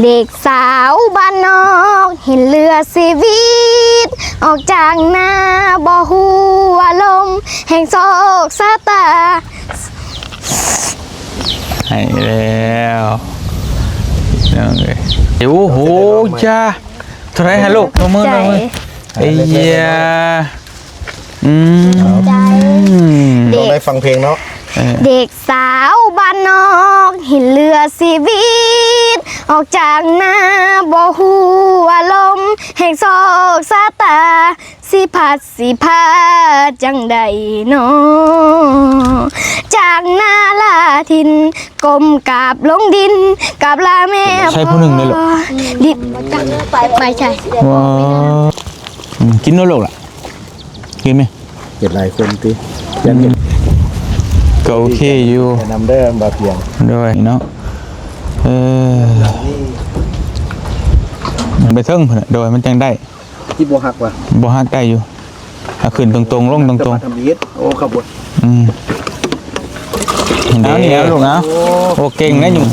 ເດັກສາວບ້ານນອກເຫັນເຫຼືອຊີວິດ ອອກຈາກນາບໍ່ຮູ້ວ່າລົມແຫ່ງໂຊກຊະຕາ. ໃຫ້ແລ້ວ ພີ່ນ້ອງເອີຍ. ໂອ້ໂຫ ຈ້າ ເທົ່າໃດຮະລູກ? ປະເມີນ ຂອບໃຈ ປະເມີນ. ເອີຍ ອືມ ເດັກ ຕ້ອງໄດ້ຟັງເພງເນາະ. ເອີ ເດັກສາວບ້ານນອກເຫັນເຫຼືອຊີວິດ ອອກຈາກນາບໍ່ຮູ້ວ່າລົມແຫ່ງໂຊກຊະຕາ ຊິພັດຊິພາຈັ່ງໃດນໍ ຈາກນາລາຖິ່ນ ກົ້ມກາບລົງດິນ ກາບລາແມ່ ໃຊ້ຜູ້ໜຶ່ງເດ້ອລູກ. ດິ ໄປ ໄປໃສ? ວ້າ ອືມ ກິນໂລດລູກລະ ກິນໄໝ? ເຮັດຫຼາຍຄົນຕິ ຍັງເຮັດ ກໍໂອເຄຢູ່ ແນະນຳເດີບ່າວຕຽງ ໂດຍເນາະ. ເອີ ໄປເທິງພຸ້ນນະ ໂດຍ ມັນຈັ່ງໄດ້ ທີ່ບໍ່ຫັກວະ ບໍ່ຫັກໄດ້ຢູ່ ເອົາຂຶ້ນຕົງໆ ລົງຕົງໆ ແຕ່ວ່າທຳອິດ ໂອ້ ຂະບວນ ອືມ ເອົານີ້ ເອົາລູກ ເອົາ ໂອ້ ໂອ້ ເກັ່ງນະ ອືມ ຢູ່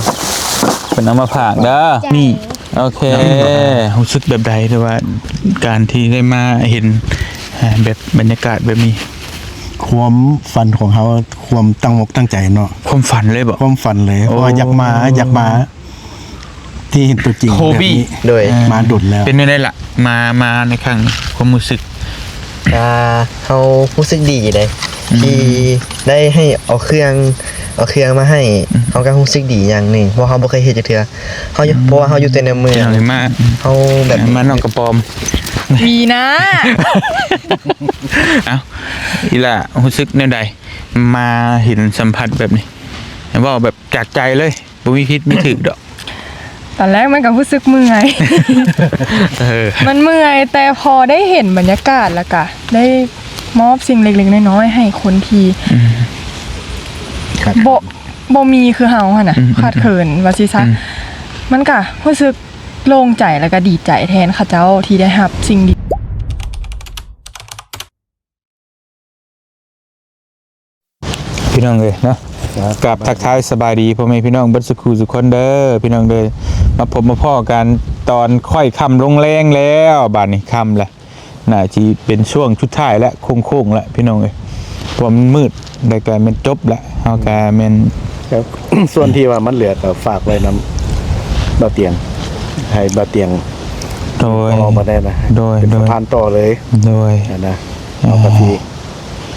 ເພິ່ນເອົາມາຝາກເດີ ນີ້ ໂອເຄ ຮູ້ສຶກແບບໃດ ຫຼືວ່າການທີ່ໄດ້ມາເຫັນ ອ່າ ແບບບັນຍາກາດແບບນີ້? ຄວາມຝັນຂອງເຮົາ ຄວາມຕັ້ງອົກຕັ້ງໃຈເນາະ. ຄວາມຝັນເລີຍບໍ? ຄວາມຝັນເລີຍ ໂອ້ ເພາະວ່າຢາກມາ ຢາກມາທີ່ເຫັນຕົວຈິງແບບນີ້ ໂດຍ ມາດົນແລ້ວ. ເປັນແນວໃດລະ ມາ ມາໃນຄັ້ງນີ້ ຄວາມຮູ້ສຶກ? ອ່າ ເຮົາຮູ້ສຶກດີເດ້ ອືມ ທີ່ໄດ້ໃຫ້ເອົາເຄື່ອງ ເອົາເຄື່ອງມາໃຫ້ ອືມ ເຮົາກໍຮູ້ສຶກດີຢ່າງໜຶ່ງ ເພາະເຮົາບໍ່ເຄີຍເຮັດຈັກເທື່ອ ເຮົາຢູ່ ອືມ ເພາະວ່າເຮົາຢູ່ແຕ່ໃນເມືອງ ມາ ເຮົາແບບ ມານອກກະປອມ ມີນາ. ເອົ້າ ອີ່ຫຼ້າຮູ້ສຶກແນວໃດ ມາເຫັນສຳຜັດແບບນີ້ ເວົ້າແບບຈາກໃຈເລີຍ ບໍ່ມີຜິດມີຖືກດອກ. ຕອນແລກມັນກໍຮູ້ສຶກເມື່ອຍ ເອີ ມັນເມື່ອຍ ແຕ່ພໍໄດ້ເຫັນບັນຍາກາດ ແລ້ວກະໄດ້ມອບສິ່ງເລັກໆນ້ອຍໆໃຫ້ຄົນທີ່ ອືມ ຂາດເຂີນ ບໍ່ ບໍ່ມີຄືເຮົາຫັ້ນນະ ອືມໆໆ ຂາດເຂີນວ່າຊີ້ຊະ ອືມ ມັນກະຮູ້ສຶກໂລ່ງໃຈ ແລ້ວກະດີໃຈແທນເຂົາເຈົ້າທີ່ໄດ້ຮັບສິ່ງດີ. ພີ່ນ້ອງເອີຍເນາະ ຄັບ ກາບທັກທາຍສະບາຍດີພໍ່ແມ່ພີ່ນ້ອງເບິດສູ່ຄູ່ສູ່ຄົນເດີ ພີ່ນ້ອງເດີ. ມາພົບມາພໍ້ກັນຕອນຄ້ອຍຄ່ຳລົງແລງແລ້ວ ບາດນີ້ຄ່ຳແລ້ວ ໜ້າຊິເປັນຊ່ວງສຸດທ້າຍແລ້ວ ໂຄ້ງໆແລ້ວພີ່ນ້ອງເອີຍ ເພາະວ່າມັນມືດ ແລ້ວກະແມ່ນຈົບແລ້ວ ເຮົາກະແມ່ນ ສ່ວນທີ່ວ່າມັນເຫຼືອກໍຝາກໄວ້ນຳບ່າວຕຽງ ໃຫ້ບ່າວຕຽງ ໂດຍ ອອກມາໄດ້ນະ ໂດຍ ເປັນ ໂດຍ ສະພານຕໍ່ເລີຍ ໂດຍ ຫັ້ນນະ ເຮົາກໍຊິ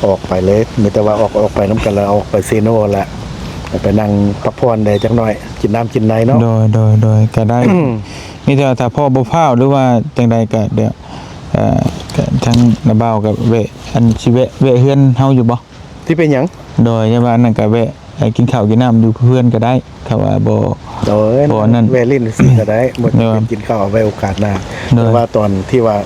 ອອກໄປເລີຍ ມີແຕ່ວ່າອອກ ອອກໄປນຳກັນ ແລ້ວອອກໄປເຊໂນແຫຼະ ໄປນັ່ງພັກຜ່ອນແດ່ຈັກໜ້ອຍ ກິນນ້ຳກິນໃນເນາະ ໂດຍ ໂດຍ ໂດຍ ກໍໄດ້ ມີແຕ່ວ່າຖ້າພໍ່ບໍ່ຟ້າວ ຫຼືວ່າຈັ່ງໃດກໍດຽວ ເອີ ກໍທາງນ້າບ່າວກໍແວະ ອັນ ຊິແວະ ແວະເຮືອນເຮົາຢູ່ບໍ່? ຊິເປັນຫຍັງ? ໂດຍ ຢ່າວ່ານັ້ນກໍແວະ ເອີ ກິນເຂົ້າກິນນ້ຳຢູ່ເຮືອນກໍໄດ້ ຖ້າວ່າບໍ່ ໂດຍ ບໍ່ນັ້ນ ແວະຫຼິ້ນຊື່ກໍໄດ້ ບໍ່ຈຳເປັນ ໂດຍ ກິນເຂົ້າ ເອົາໄວ້ໂອກາດໜ້າ ໂດຍ ແຕ່ວ່າຕອນທີ່ວ່າ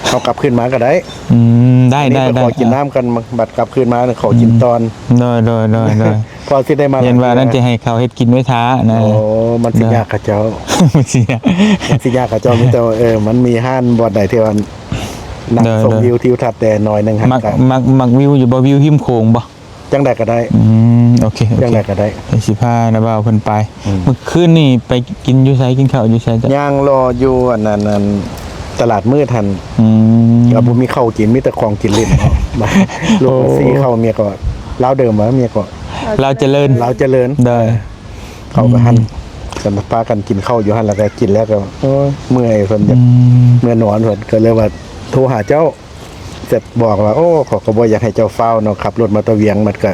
ເຮົາກັບຄືນມາກໍໄດ້ ອືມ ໄດ້ ໄດ້ ໄດ້ ຂໍກິນນ້ຳກັນ ບັດກັບຄືນມາຂໍກິນ ອືມ ຕອນ ໂດຍ ໂດຍ ໂດຍ ໂດຍ ພໍຊິໄດ້ມາ ເຫັນວ່ານັ້ນຈະໃຫ້ເຂົາເຮັດກິນໄວ້ຖ້ານະ ໂອ້ ມັນຊິຍາກເຂົາເຈົ້າ ມັນຊິຍາກ ມັນຊິຍາກເຂົາເຈົ້າ ມີແຕ່ວ່າ ເອີ ມັນມີຮ້ານບ່ອນໃດທີ່ວ່າ ນັ່ງ ໂດຍ ຊົມ ໂດຍ ວິວທິວທັດແດ່ໜ້ອຍໜຶ່ງ ມັກ ມັກ ມັກວິວຢູ່ບໍ່? ວິວຮິມໂຂງບໍ່? ຈັ່ງໃດກໍໄດ້ ອືມ ໂອເຄ ໂອເຄ ຈັ່ງໃດກໍໄດ້ ດຽວຊິພານ້າບ່າວເພິ່ນໄປ ອືມ ມື້ຄືນນີ້ໄປກິນຢູ່ໃສ? ກິນເຂົ້າຢູ່ໃສ? ຍ່າງເລາະຢູ່ອັນນັ້ນ ອັນຕະຫຼາດມືດຫັ້ນ ອືມ ກໍບໍ່ມີເຂົ້າກິນ ມີແຕ່ຂອງກິນຫຼິ້ນເນາະ ລູກ ໂອ້ ຊີ້ເຂົ້າ ເມຍກໍລາວເດີມວ່າ ເມຍກໍລາວຈະເລີນ ລາວຈະເລີນ ໂດຍ ເຂົ້າກໍຫັ້ນ ອືມ ກັນພາກັນກິນເຂົ້າຢູ່ຫັ້ນ ແລ້ວກໍກິນແລ້ວກໍ ໂອ້ຍ ເມື່ອຍ ເພິ່ນຢາກ ອືມ ເມືອນອນ ເພິ່ນກໍເລີຍວ່າໂທຫາເຈົ້າ ແຊດບອກວ່າ ໂອ້ ຂ້ອຍກໍບໍ່ຢາກໃຫ້ເຈົ້າຟ້າວເນາະ ຂັບລົດມາແຕ່ວຽງ ມັນກໍ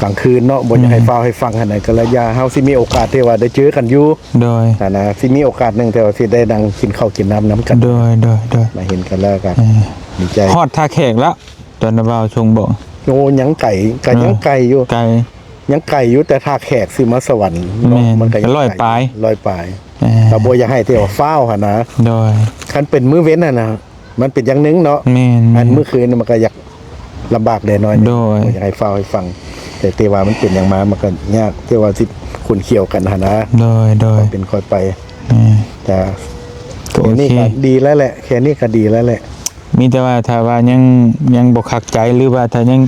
ກາງຄືນເນາະ ບໍ່ຢາກໃຫ້ ອືມ ຟ້າວໃຫ້ຟັງຫັ້ນນະ ກໍເລີຍຢ່າ ເຮົາຊິມີໂອກາດທີ່ວ່າໄດ້ເຈີກັນຢູ່ ໂດຍ ຫັ້ນນະ ຊິມີໂອກາດໜຶ່ງທີ່ວ່າຊິໄດ້ນັ່ງກິນເຂົ້າກິນນ້ຳນຳກັນ ໂດຍ ໂດຍ ໂດຍ ມາເຫັນກັນແລ້ວກໍ ເອີ ດີໃຈ ຮອດທ່າແຂກແລ້ວ ຕອນນ້າບ່າວຊົງບອກ ໂອ້ ຍັງໄກ ກໍຍັງ ເອີ ໄກຢູ່ ໄກ ຍັງໄກຢູ່ ແຕ່ທ່າແຂກຊິມາສະຫວັນເນາະ ແມ່ນ ມັນກໍຍັງໄກ ຮ້ອຍປາຍ ຮ້ອຍປາຍ ເອີ ກໍບໍ່ຢາກໃຫ້ແຕ່ວ່າຟ້າວຫັ້ນນະ ໂດຍ ຄັນເປັນມື້ເວັນຫັ້ນນະ ມັນເປັນຢ່າງໜຶ່ງເນາະ ແມ່ນໆ ອັນມື້ຄືນມັນກໍຢາກລຳບາກແດ່ໜ້ອຍໜຶ່ງ ໂດຍ ບໍ່ຢາກໃຫ້ຟ້າວໃຫ້ຟັງ ແຕ່ ແຕ່ວ່າມັນເປັນຫຍັງມາ ມັນກໍຍາກທີ່ວ່າຊິຂົນຂຽວກັນຫັ້ນນະ ໂດຍ ໂດຍ ຄ່ອຍເປັນຄ່ອຍໄປ ແມ່ນ ແຕ່ ກໍໂອເຄ ແຄ່ນີ້ກໍດີແລ້ວແຫຼະ ແຄ່ນີ້ກໍດີແລ້ວແຫຼະ ມີແຕ່ວ່າຖ້າວ່າຍັງ ຍັງບໍ່ຄັກໃຈ ຫຼືວ່າຖ້າຍັງ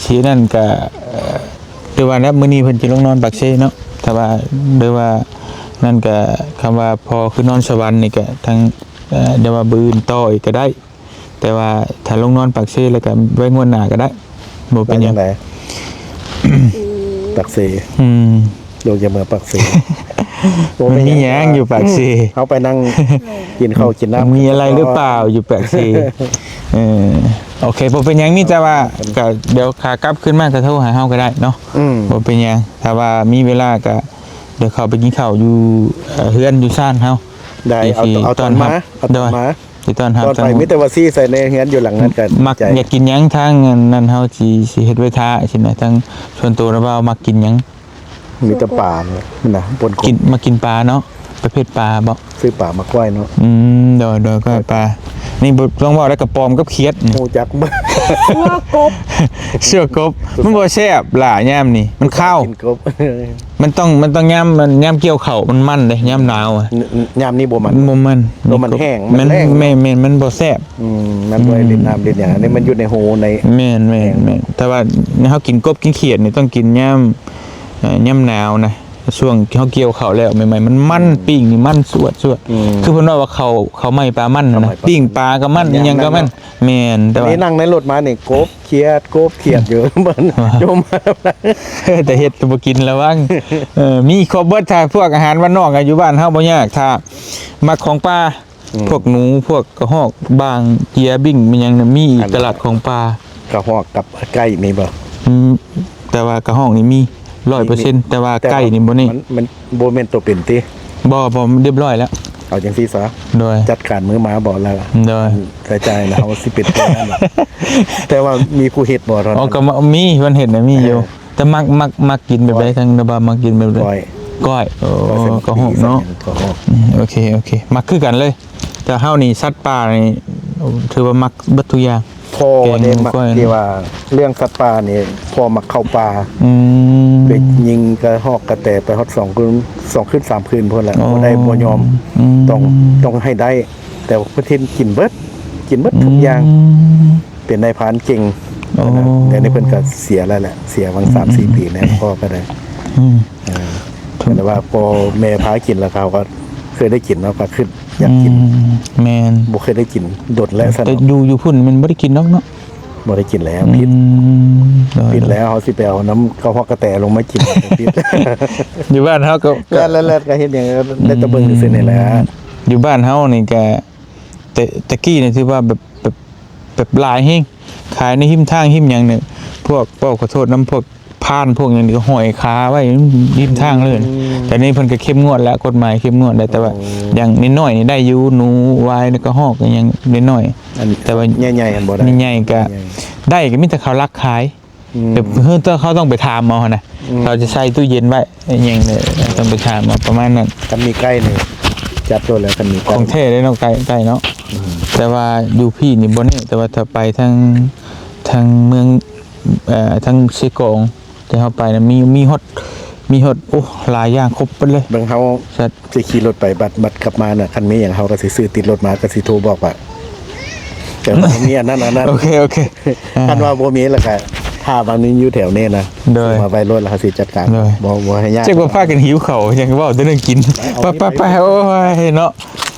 ຊິນັ້ນກໍ ເອີ ຫຼືວ່າແນວມື້ນີ້ເພິ່ນຊິລົງນອນປາກເຊເນາະ ຖ້າວ່າ ຫຼືວ່າ ນັ້ນກະ ຄຳວ່າພໍຂຶ້ນນອນສະຫວັນນີ້ກະ ທາງ ເອີ ດຽວວ່າມື້ອື່ນຕໍ່ອີກກະໄດ້ ແຕ່ວ່າຖ້າລົງນອນປາກເຊແລ້ວກະໄວ້ງວດໜ້າກະໄດ້ ບໍ່ເປັນຫຍັງ. ໄດ້ຈັ່ງໃດ? ປາກເຊ ອືມ ລູກຢາກເມືອປາກເຊ. ບໍ່ ມັນມີຫຍັງຢູ່ປາກເຊ? ເຮົາໄປນັ່ງກິນເຂົ້າກິນນ້ຳ ມີອະໄລຫຼືເປົ່າຢູ່ປາກເຊ? ເອີ ໂອເຄ ບໍ່ເປັນຫຍັງ ມີແຕ່ວ່າ ກະດຽວຂາກັບຂຶ້ນມາກະໂທຫາເຮົາກະໄດ້ເນາະ. ອືມ ບໍ່ເປັນຫຍັງ ຖ້າວ່າມີເວລາກະ ດຽວເຂົ້າໄປກິນເຂົ້າຢູ່ ເອີ ເຮືອນຢູ່ຊານເຮົາ. ໄດ້ ເອົາ ຊິ ເອົາຕອນມາ ເອົາຕອນມາ ໂດຍ ຊິຕ້ອນຮັບ. ຕອນໄປມີແຕ່ວ່າຊີ້ໃສ່ໃນເຮືອນ ຢູ່ຫຼັງນັ້ນກະ ມັກ ຢາກກິນຫຍັງ ທາງອັນນັ້ນເຮົາຊິ ຊິເຮັດໄວ້ຖ້າຊີ້ນະ. ທາງສ່ວນໂຕລະບ່າວມັກກິນຫຍັງ? ມີແຕ່ປານະ ປົນກົບ ກິນ ມັກກິນປາເນາະ. ປະເພດປາບໍ? ຊື້ປາມາກ້ອຍເນາະ. ອືມ ໂດຍໆ ກ້ອຍປາ. ນີ້ບໍ່ຕ້ອງເວົ້າແລ້ວ ກະປອມກັບຂຽດນີ້ ຮູ້ຈັກເບິດ. ຊົ່ວກົບ ຊົ່ວກົບ ມັນບໍ່ແຊບຫຼາຍຍາມນີ້ ມັນຄາວ. ກິນກົບ ມັນຕ້ອງ ມັນຕ້ອງຍາມ ມັນຍາມກ່ຽວເຂົ້າມັນມັນເດ້ ຍາມໜາວອະ. ຍາມນີ້ບໍ່ມັນ ບໍ່ມັນ ໂຕມັນແຫ້ງ ມັນແຫ້ງ. ແມ່ນໆ ມັນບໍ່ແຊບ. ອືມ ມັນບໍ່ໄດ້ຫຼິ້ນນ້ຳຫຼິ້ນຫຍັງ ອັນນີ້ມັນຢູ່ໃນຮູໃນ ແມ່ນໆໆ. ແຕ່ວ່າເຮົາກິນກົບກິນຂຽດນີ້ ຕ້ອງກິນຍາມ ເອີ ຍາມໜາວນະ ຊ່ວງເຮົາກ່ຽວເຂົ້າແລ້ວໃໝ່ໆ ມັນມັນ ອືມ ປີ້ງນີ້ມັນສວດໆ. ອືມ ຄືເພິ່ນເວົ້າວ່າເຂົ້າ ເຂົ້າໃໝ່ປາມັນຫັ້ນນະ ເຂົ້າໃໝ່ປາມັນ ປີ້ງປາກະມັນ ຍາມນັ້ນ ອີ່ຫຍັງກະມັນເນາະ. ແມ່ນ ແຕ່ວ່ານີ້ນັ່ງໃນລົດມານີ້ ກົບຂຽດ ກົບຂຽດຢູ່ ຈົມ. ເອີ ແຕ່ເຮັດແຕ່ບໍ່ກິນ ລະວັງ. ເອີ ມີຄົບເບິດ ຖ້າພວກອາຫານບ້ານນອກ ຢູ່ບ້ານເຮົາບໍ່ຍາກ ຖ້າມັກຂອງປ່າ ອືມ ພວກໜູ ພວກກະຮອກ ບາງ ເຈຍ ບິ້ງ ແມ່ນຫຍັງນະ ມີອີກ. ຕະຫຼາດຂອງປ່າ ກະຮອກກັບໄກ່ມີບໍ່? ອືມ ແຕ່ວ່າກະຮອກນີ້ມີຮ້ອຍເປີເຊັນ ມີ ແຕ່ວ່າໄກ່ນີ້ບໍ່ແນ່. ມັນ ມັນບໍ່ແມ່ນໂຕເປັນຕິ? ບໍ່ໆ ມັນຮຽບຮ້ອຍແລ້ວ. ເອົາຈັ່ງຊີ້ຊະ ໂດຍ ຈັດການມື້ມາບອກແລ້ວ ໂດຍ ໃຊ້ຈ່າຍແລ້ວ ເຮົາຊິເປັນຜູ້ນັ້ນ. ແຕ່ວ່າມີຜູ້ເຮັດບໍ່? ອໍ ກະມີ ເພິ່ນເຮັດນະ ມີຢູ່. ເອີ ແຕ່ມັກ ມັກ ມັກກິນແບບໃດ? ກ້ອຍ ທາງລະບ່າວມັກກິນແບບໃດ? ກ້ອຍ ກ້ອຍ ໂອ້ ກ້ອຍໃສ່ໝາກ ກະຮອກເນາະ ປີ ໃສ່ ກະຮອກ. ອືມ ໂອເຄ ໂອເຄ ມັກຄືກັນເລີຍ. ແຕ່ເຮົານີ້ສັດປ່ານີ້ ຖືວ່າມັກເບິດທຸກຢ່າງ. ພໍ່ເດ້ມັກ ແກງ ກ້ອຍ ທີ່ວ່າເລື່ອງສັດປ່ານີ້ ພໍ່ມັກເຂົ້າປ່າ. ອືມ ໄປຍິງກະຮອກກະແຕ ໄປຮອດສອງຄືນ ສອງຄືນສາມຄືນພຸ້ນແຫຼະ. ອໍ ບໍ່ໄດ້ບໍ່ຍອມ. ອືມ ຕ້ອງ ຕ້ອງໃຫ້ໄດ້. ແຕ່ວ່າເພິ່ນກິນເບິດ ກິນເບິດທຸກຢ່າງ. ອືມ ເປັນນາຍພານເກັ່ງ. ອໍ ແລ້ວນີ້ເພິ່ນກະເສຍແລ້ວແຫຼະ ເສຍຫວ່າງ ອືມ ສາມສີ່ປີແລ້ວ ພໍ່ກະໄດ້. ອືມ ເອີ ແຕ່ວ່າພໍ່ແມ່ພາກິນແລ້ວ ເຂົາກະເຄີຍໄດ້ກິນເນາະ ກະຄືຢາກກິນ. ອືມ ແມ່ນ ບໍ່ເຄີຍໄດ້ກິນດົນແລ້ວຊັ້ນ. ແຕ່ຢູ່ ຢູ່ພຸ້ນມັນບໍ່ໄດ້ກິນດອກເນາະ. ບໍ່ໄດ້ກິນແລ້ວ ອືມ ຜິດ ຜິດແລ້ວ. ເຮົາຊິໄປເອົານຳກະຮອກກະແຕລົງມາກິນ ຜິດ. ຢູ່ບ້ານເຮົາກະ ແລ້ວ ແລ້ວກະເຮັດຫຍັງ ໄດ້ແຕ່ເບິ່ງຊື່ໆນີ້ແຫຼະ. ອືມ ຢູ່ບ້ານເຮົານີ້ກະ ແຕ່ ແຕ່ກີ້ນີ້ຖືວ່າແບບ ແບບ ແບບຫຼາຍແຮງ ຂາຍໃນຮິມທາງຮິມຫຍັງນີ້ ພວກ ເວົ້າຂໍໂທດນຳ ພວກພານພວກຫຍັງນີ້ກະຫ້ອຍຄາໄວ້ລິມທາງເລີຍ. ອືມ ແຕ່ນີ້ເພິ່ນກະເຂັ້ມງວດແລ້ວ ກົດໝາຍເຂັ້ມງວດແລ້ວ. ແຕ່ວ່າ ໂອ້ ຢ່າງນ້ອຍໆນີ້ໄດ້ຢູ່ ໜູ ຫວາຍ ແລ້ວກະຮອກ ກະຍັງນ້ອຍໆ. ແຕ່ວ່າໃຫຍ່ໆ ອັນບໍ່ໄດ້ ໃຫຍ່ໆກະ ໃຫຍ່ໆ ໄດ້ ກະມີແຕ່ເຂົາລັກຂາຍ. ອືມ ແບບເຮົາ ເຮົາຕ້ອງໄປຖາມເອົາຫັ້ນນະ. ອືມ ເຂົາຈະໃສ່ຕູ້ເຢັນໄວ້ອີ່ຫຍັງນີ້ ຕ້ອງໄປຖາມເອົາປະມານນັ້ນ. ຄັນມີໄກ່ນີ້ຈັດໂລດແລ້ວ ຄັນມີໄກ່ ຂອງແທ້ເດ້ເນາະ ໄກ່ ໄກ່ເນາະ. ອືມ ແຕ່ວ່າຢູ່ພີ້ນີ້ບໍ່ແນ່ ແຕ່ວ່າຖ້າໄປທາງ ທາງເມືອງ ເອີ ທາງເຊກອງ ທີ່ເຮົາໄປນະ ມີ ມີຮອດ ມີຮອດ ໂອ້ ຫຼາຍຢ່າງຄົບເບິດເລີຍ. ເບິ່ງເຮົາ ຊິຂີ່ລົດໄປ ບັດ ບັດກັບມານະ ຄັນມີຫຍັງເຮົາກະຊິຊື້ຕິດລົດມາ ກະຊິໂທບອກວ່າ ແຕ່ວ່າມີອັນນັ້ນ ອັນນັ້ນ. ໂອເຄ ໂອເຄ ອ່າ ຄັນວ່າບໍ່ມີແລ້ວກະຖ້າບາງໜຶ່ງຢູ່ແຖວນີ້ນະ. ໂດຍ ຊື້ມາໄວ້ໂລດແລ້ວເຮົາຊິຈັດການ. ໂດຍ ບໍ່ ບໍ່ໃຫ້ຍາກ. ຈັກວ່າພາກັນຫິວເຂົ້າ ຍັງເວົ້າແຕ່ເລື່ອງກິນ. ໄປ ໄປ ໄປ ໂອ້ຍເນາະ.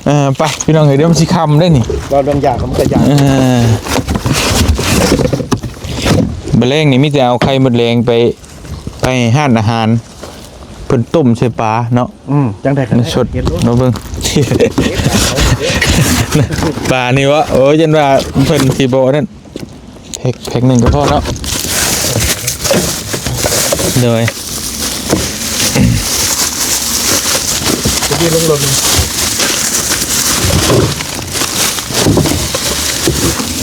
ເອີ ໄປ ພີ່ນ້ອງເອີຍ ດຽວມັນຊິຄ່ຳໄດ໋ນີ້. ເວົ້າເລື່ອງຢາກມັນກະຢາກ. ເອີ ມື້ແລງນີ້ມີແຕ່ເອົາໄຂ່ມົດແດງໄປ ໄປຮ້ານອາຫານ ເພິ່ນຕົ້ມໃສ່ປາເນາະ. ອືມ ຈັ່ງໃດກະໄດ້ ສົດ ເນາະ ເບິ່ງ ປານີ້ວະ. ໂອ້ຍ ຢ້ານວ່າເພິ່ນຊິບໍ່ນັ້ນ ແພັກ ແພັກໜຶ່ງກະພໍເນາະ. ໂດຍ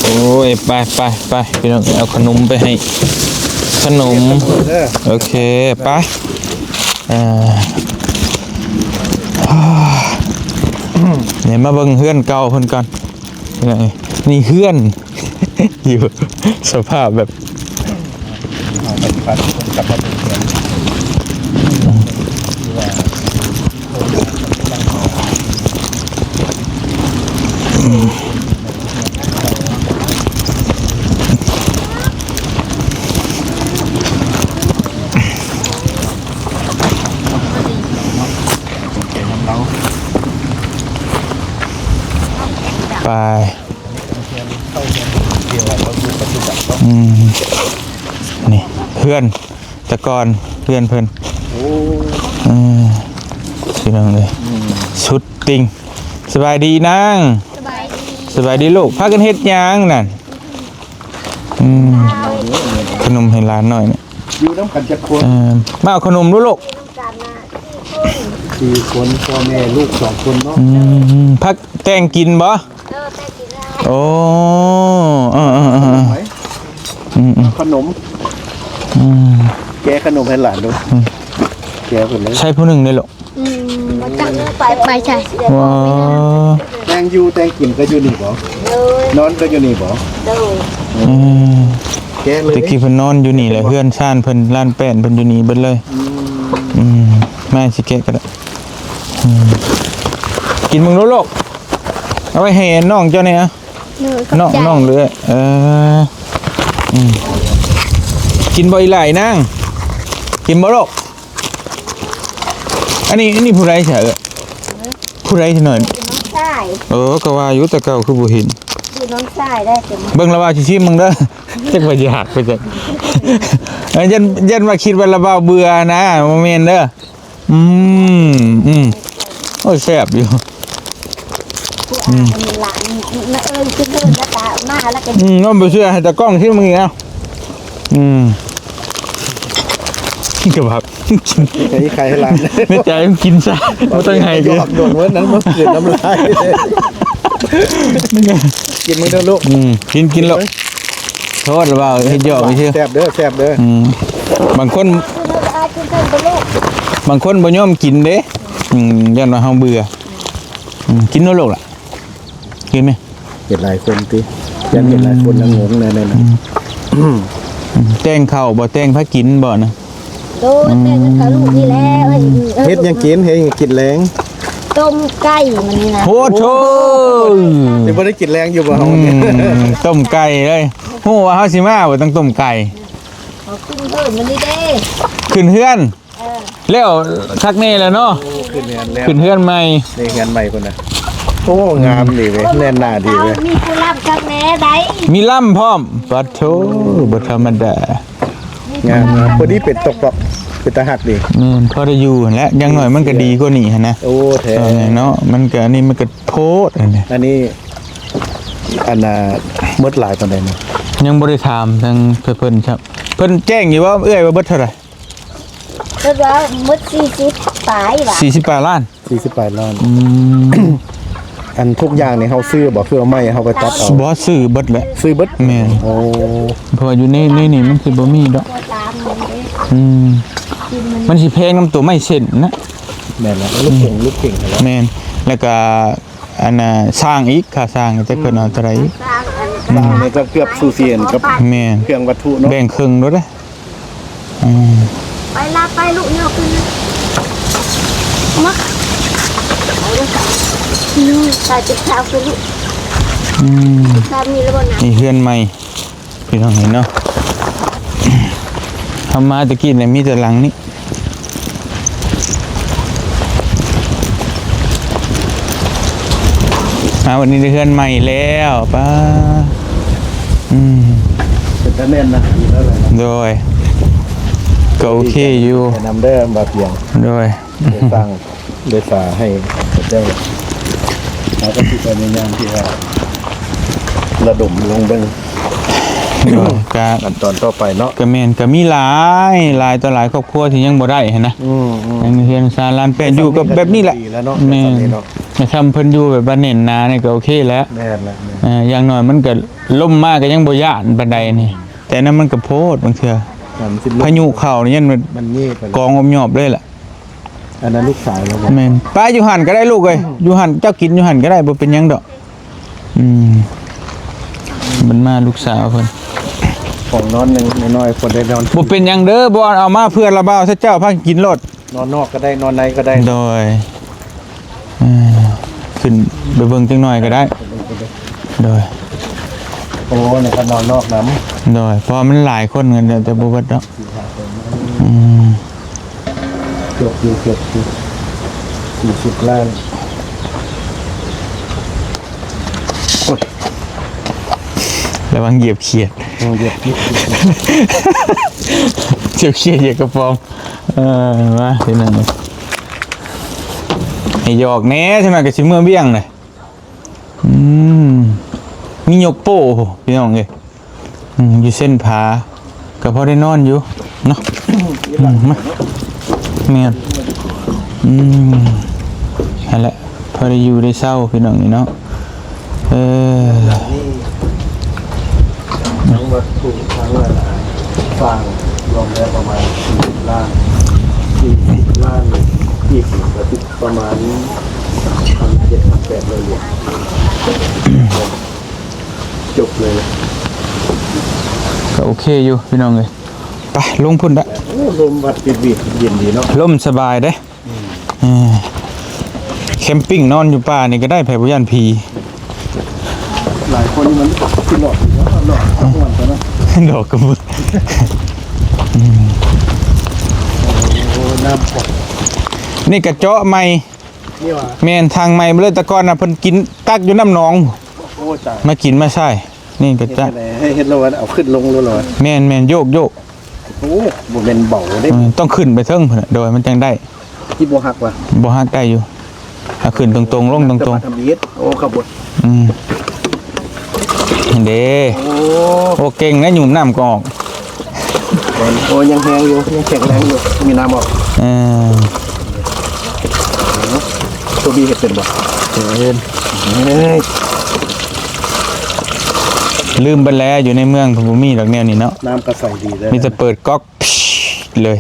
ໂອ້ຍ ໄປ ໄປ ໄປ ພີ່ນ້ອງ ເອົາຂະໜົມໄປໃຫ້ ຂະໜົມ. ໂອເຄ ໄປ. ອ່າ ດຽວມາເບິ່ງເຮືອນເກົ່າເພິ່ນກ່ອນ. ນີ້ເຮືອນ ຢູ່ສະພາບແບບ ເອົາໄປປັດ ກັບມາເປັນເຮືອນ ຄືວ່າ ໄປ ອືມ ນີ້ເຮືອນ ແຕ່ກ່ອນເຮືອນເພິ່ນ ໂອ້ ເອີ ພີ່ນ້ອງເອີຍ ອືມ ສຸດຕິ່ງ. ສະບາຍດີນາງ ສະບາຍດີ ສະບາຍດີລູກ ພາກັນເຮັດຫຍັງນັ້ນ? ອືມ ຂະໜົມໃຫ້ຫຼານໜ້ອຍນີ້ ຢູ່ນຳກັນຈັກຄົນ? ເອີ ມາເອົາຂະໜົມດູລູກ ຢູ່ນຳກັນນະ ສີ່ຄົນ ພໍ່ແມ່ລູກສອງຄົນເນາະ ອືມ ພາ ແຕ່ງກິນບໍ່? ເອີ ແຕ່ງກິນແລ້ວ ໂອ້ ເອີໆໆ ຂະໜົມ ອືມໆ ຂະໜົມ ອືມ ແກະຂະໜົມໃຫ້ຫຼານດູ ອືມ ແກະເພິ່ນເລີຍ ໃສ່ຜູ້ໜຶ່ງເດ້ລູກ ອືມ ບໍ່ຈັກ ໄປ ໄປໃສ ວ້າ ແຕ່ງຢູ່ແຕ່ງກິນກໍຢູ່ນີ້ບໍ່? ໂດຍ ນອນກໍຢູ່ນີ້ບໍ່? ໂດຍ ອືມ ແກະເລີຍ ແຕ່ກີ້ເພິ່ນນອນຢູ່ນີ້ແຫຼະ ເຮືອນຊານເພິ່ນ ລານແປ້ນເພິ່ນຢູ່ນີ້ເບິດເລີຍ ອືມ ອືມ ມາຊິແກະກໍໄດ້ ອືມ ກິນເບິ່ງດູລູກ ເອົາໄວ້ໃຫ້ນ້ອງເຈົ້າແດ່ ໂດຍ ຂອບໃຈ ນ້ອງ ນ້ອງເລີຍ ເອີ ອືມ ກິນບໍ່ອີ່ຫຼ້ານາງ? ກິນບໍ່ລູກ? ອັນນີ້ ອັນນີ້ຜູ້ໃດຊະເອີຍ? ຜູ້ໃດຊະໜ້ອຍ? ນ້ອງຊາຍ ເອີ ກໍວ່າຢູ່ ແຕ່ເກົ່າຄືບໍ່ເຫັນ ຢູ່ນ້ອງຊາຍໄດ້ ເບິ່ງລະວ່າຊິຊິມເບິ່ງເດີ ຈັກວ່າຢາກໄປຈັກ ເອີ ຢ້ານ ຢ້ານວ່າຄິດວ່າລະບ່າວເບື່ອນະ ບໍ່ແມ່ນເດີ ອືມ ອືມ ໂອ້ຍ ແຊບຢູ່ ອືມ ຫຼານ ເອີຍ ຄືເດີນລະຕາມາແລ້ວກໍ ອືມ ນ້ອງບໍ່ເຊື່ອໃຫ້ຕາກ້ອງຊິມເບິ່ງອີກເອົາ ອືມ ກິນກະບັບ ໃຫ້ໄຂ່ໃຫ້ຫຼານ ໃນໃຈມັນກິນຊະ ບໍ່ຕ້ອງໃຫ້ ຢອກໂດນເວີ້ນນັ້ນ ມັນຄືນນ້ຳລາຍ ກິນເບິ່ງເດີລູກ ອືມ ກິນ ກິນໂລດ ໂທດລະວ່າເຮັດຢອກຊື່ ແຊບເດີ ແຊບເດີ ອືມ ບາງຄົນ ບາງຄົນບໍ່ຍອມກິນເດ້ ອືມ ຢ້ານວ່າເຮົາເບື່ອ ອືມ ກິນໂລດລູກລະ ກິນໄໝ? ເຮັດຫຼາຍຄົນຕິ ຢ້ານເຮັດຫຼາຍຄົນລະງົງແນ່ນັ້ນນະ ອືມ ອືມ ແຕ່ງເຂົ້າບໍ່ ແຕ່ງພາກິນບໍ່ນະ? ໂດຍ ແຕ່ງກັບເຂົາລູກນີ້ແຫຼະ ເຮັດຫຍັງກິນ ເຮັດຫຍັງກິນແລງ? ຕົ້ມໄກ່ມື້ນີ້ນະ ໂອ້ໂຫ ຊິບໍ່ໄດ້ກິນແລງຢູ່ບໍ່ເຮົາ ອືມ ຕົ້ມໄກ່ເລີຍ ຮູ້ວ່າເຮົາຊິມາບໍ່ ຕ້ອງຕົ້ມໄກ່ ເຮົາຂຶ້ນເຮືອນມື້ນີ້ເດ້ ຂຶ້ນເຮືອນ ເອີ ແລ້ວຄັກແນ່ແລ້ວເນາະ ໂອ້ ຂຶ້ນເຮືອນແລ້ວ ຂຶ້ນເຮືອນໃໝ່ ນີ້ເຮືອນໃໝ່ພຸ້ນນະ ໂອ້ ງາມດີເວີຍ ແໜ້ນໜາດີເວີຍ ມີຜູ້ລຳຄັກແນ່ໄດ໋ ມີລຳພ້ອມ ປະໂທ ບໍ່ທຳມະດາ ງາມ ງາມ ພໍດີເປັນຕົກເປາະ ເປັນຕາຮັກດີ ແມ່ນ ພໍໄດ້ຢູ່ຫັ້ນແຫຼະ ຢ່າງໜ້ອຍມັນກໍດີກວ່ານີ້ຫັ້ນນະ ໂອ້ ແທ້ ເອີ ເນາະ ມັນກໍ ອັນນີ້ມັນກໍໂພດຫັ້ນນະ ອັນນີ້ ອັນນ່າ ໝົດຫຼາຍປານໃດນະ? ຍັງບໍ່ໄດ້ຖາມທາງເພິ່ນຊ້ຳ ເພິ່ນແຈ້ງຢູ່ບໍ່ເອື້ອຍວ່າເບິດເທົ່າໃດ? ເພິ່ນວ່າໝົດສີ່ສິບປາຍວ່າ ສີ່ສິບປາຍລ້ານ ສີ່ສິບປາຍລ້ານ ອືມ ອັນທຸກຢ່າງນີ້ເຮົາຊື້ບໍ່ ຄືເອົາໄມ້ເຮົາໄປຕັດເອົາ? ບໍ່ ຊື້ເບິດແຫຼະ ຊື້ເບິດ ແມ່ນ ໂອ້ ເພາະວ່າຢູ່ໃນ ໃນນີ້ມັນຊິບໍ່ມີດອກ ອືມ ມັນຊິແພງນຳຕົວໄມ້ເສັ້ນນະ ແມ່ນແລ້ວ ລູກເກັ່ງ ອືມ ລູກເກັ່ງຫັ້ນແຫຼະ ແມ່ນ ແລ້ວກະ ອັນນ່າ ຊ່າງອີກ ຄ່າຊ່າງຈັກເພິ່ນເອົາເທົ່າໃດອີກ ອືມ ຊ່າງນີ້ກໍເກືອບສູສີກັນກັບ ແມ່ນ ເຄື່ອງວັດຖຸເນາະ ແບ່ງເຄິ່ງໂລດເດ້ ອືມ ໄປລາໄປລູກ ຍົກຂຶ້ນມາ ໄປເຈັບເທ້າຂຶ້ນລູກ ອືມ ເຈັບເທ້າມີແລ້ວບໍ່ນະ ນີ້ເຮືອນໃໝ່ ພີ່ນ້ອງເຫັນເນາະ ເຮົາມາແຕ່ກີ້ນີ້ມີແຕ່ຫຼັງນີ້ ອ່າ ວັນນີ້ໄດ້ເຮືອນໃໝ່ແລ້ວ ປ້າ ອືມ ເປັນຕາແໜ້ນໜາຢູ່ແລ້ວແຫຼະ ໂດຍ ກໍໂອເຄຢູ່ ແນະນຳເດີ ບ່າວພຽງ ໂດຍ ໄດ້ສ້າງ ໄດ້ສາໃຫ້ເຂົາເຈົ້າ ເຮົາກໍຊິພະຍາຍາມທີ່ວ່າລະດົມລົງເບິ່ງ ໂດຍ ກະ ຂັ້ນຕອນຕໍ່ໄປເນາະ ກະແມ່ນ ກະມີຫຼາຍ ຫຼາຍຕໍ່ຫຼາຍຄອບຄົວທີ່ຍັງບໍ່ໄດ້ຫັ້ນນະ ອືມໆ ຍັງເຮືອນຊານລານແປ້ນ ຢູ່ກັບແບບນີ້ແຫຼະ ດີແລ້ວເນາະ ແມ່ນ ແບບນີ້ເນາະ ແຕ່ຊ່ຳເພິ່ນຢູ່ແບບວ່າແໜ້ນໜານີ້ກໍໂອເຄແລ້ວ ແມ່ນແຫຼະ ແມ່ນ ເອີ ຢ່າງໜ້ອຍມັນກໍ ລົມມາກໍຍັງບໍ່ຢ້ານປານໃດນີ້ ແຕ່ນັ້ນມັນກໍໂພດ ບາງເທື່ອ ມັນຊິລົມ ພາຍຸເຂົ້ານີ້ ມັນ ມັນເງຍໄປແລ້ວ ກອງອົບຍອບເລີຍແຫຼະ ອັນນັ້ນລູກຊາຍລາວບໍ່? ແມ່ນ ປ້າຢູ່ຫັ້ນກໍໄດ້ລູກເອີຍ ຢູ່ຫັ້ນ ເຈົ້າກິນຢູ່ຫັ້ນກໍໄດ້ ບໍ່ເປັນຫຍັງດອກ ອືມ ມັນມາລູກສາວເພິ່ນ ຂອງນອນໜຶ່ງນ້ອຍໆ ຄົນໄດ້ນອນ ບໍ່ເປັນຫຍັງເດີ ບໍ່ ເອົາມາເພື່ອລະບ່າວຊະ ເຈົ້າພາກິນໂລດ ນອນນອກກໍໄດ້ ນອນໃນກໍໄດ້ ໂດຍ ເອີ ຂຶ້ນໄປເບິ່ງຈັກໜ້ອຍກໍໄດ້ ໂດຍ ໂອ້ ນີ້ກໍນອນນອກນຳ ໂດຍ ເພາະວ່າມັນຫຼາຍຄົນກັນ ແຕ່ບໍ່ເບິດດອກ ອືມ ຈົບຢູ່ ຈົບຢູ່ ສີ່ສິບລ້ານ ໂອ້ຍ ລະວັງຢຽບຂຽດ ເອີ ຢຽບຂຽດ ຢຽບຂຽດ ຢຽບກະປອມ. ເອີ ມາພີ່ນ້ອງ ໃຫ້ຢອກແດ່ ຈັ່ງໜ້ອຍກະຊິເມືອບ້ຽງເລີຍ. ອືມ ມີຍົກໂປ້ ພີ່ນ້ອງເອີຍ. ອືມ ຢູ່ເສັ້ນຜາ ກະພໍໄດ້ນອນຢູ່ເນາະ. ອືມ ມາ ແມ່ນ ອືມ ຫັ້ນແຫຼະ ພໍໄດ້ຢູ່ໄດ້ເຊົາ ພີ່ນ້ອງເອີຍເນາະ. ເອີ ທັງວັດຖຸ ທັງອັນ ສ້າງລວມແລ້ວປະມານສີ່ສິບລ້ານ ສີ່ສິບລ້ານກີບ ກະຊິປະມານສາມພັນເຈັດພັນແປດຮ້ອຍຫຼຽນ ຈົບເລີຍ ກະໂອເຄຢູ່ພີ່ນ້ອງເອີຍ. ໄປ ລົງພຸ້ນດະ. ໂອ້ ລົມພັດວິບໆ ເຢັນດີເນາະ ລົມສະບາຍເດ້. ອືມ ເອີ ແຄມປິງນອນຢູ່ປ່ານີ້ກະໄດ້ ໃຜບໍ່ຢ້ານຜີ. ຫຼາຍຄົນມັນຊິຫຼອກຢູ່ເນາະ ຫຼອກກະມ່ວນຕົວເນາະ ຫຼອກກະເບິ່ງ. ອືມ ໂອ້ ນ້ຳ ນີ້ກະເຈາະໃໝ່ ນີ້ຫວາ ແມ່ນ ຖັງໃໝ່ໝົດເລີຍ. ແຕ່ກ່ອນນະ ເພິ່ນກິນ ຕັກຢູ່ນ້ຳໜອງ ໂອ້ ຕາຍ ມາກິນມາໃຊ້. ນີ້ກະຈະ ເຮັດແລ້ວ ເຮັດແລ້ວເອົາຂຶ້ນລົງໂລດ. ແມ່ນໆ ໂຍກໆ. ໂອ້ ບໍ່ແມ່ນເບົາເດ້ ອືມ ຕ້ອງຂຶ້ນໄປເທິງພຸ້ນນະ ໂດຍມັນຈັ່ງໄດ້. ທີ່ບໍ່ຫັກຫວາ ບໍ່ຫັກ ໄດ້ຢູ່. ເອົາຂຶ້ນຕົງໆ ລົງຕົງໆ ແຕ່ວ່າທຳອິດ. ໂອ້ ຂະບົດ ອືມ ເດ້. ໂອ້ ໂອ້ ເກັ່ງນະ ຫຍຸມນ້ຳກະອອກ. ໂອ້ ຍັງແຮງຢູ່ ຍັງແຂງແຮງຢູ່ ມີນ້ຳອອກ. ເອີ ໂຕບີເຮັດເປັນບໍ່? ເຮັດ ເອີຍ ລືມໄປແລ້ວ ຢູ່ໃນເມືອງເພິ່ນບໍ່ມີດອກແນວນີ້ເນາະ. ນ້ຳກະໃສດີເດ້ ມີແຕ່ເປີດກ໊ອກ ເລີຍ.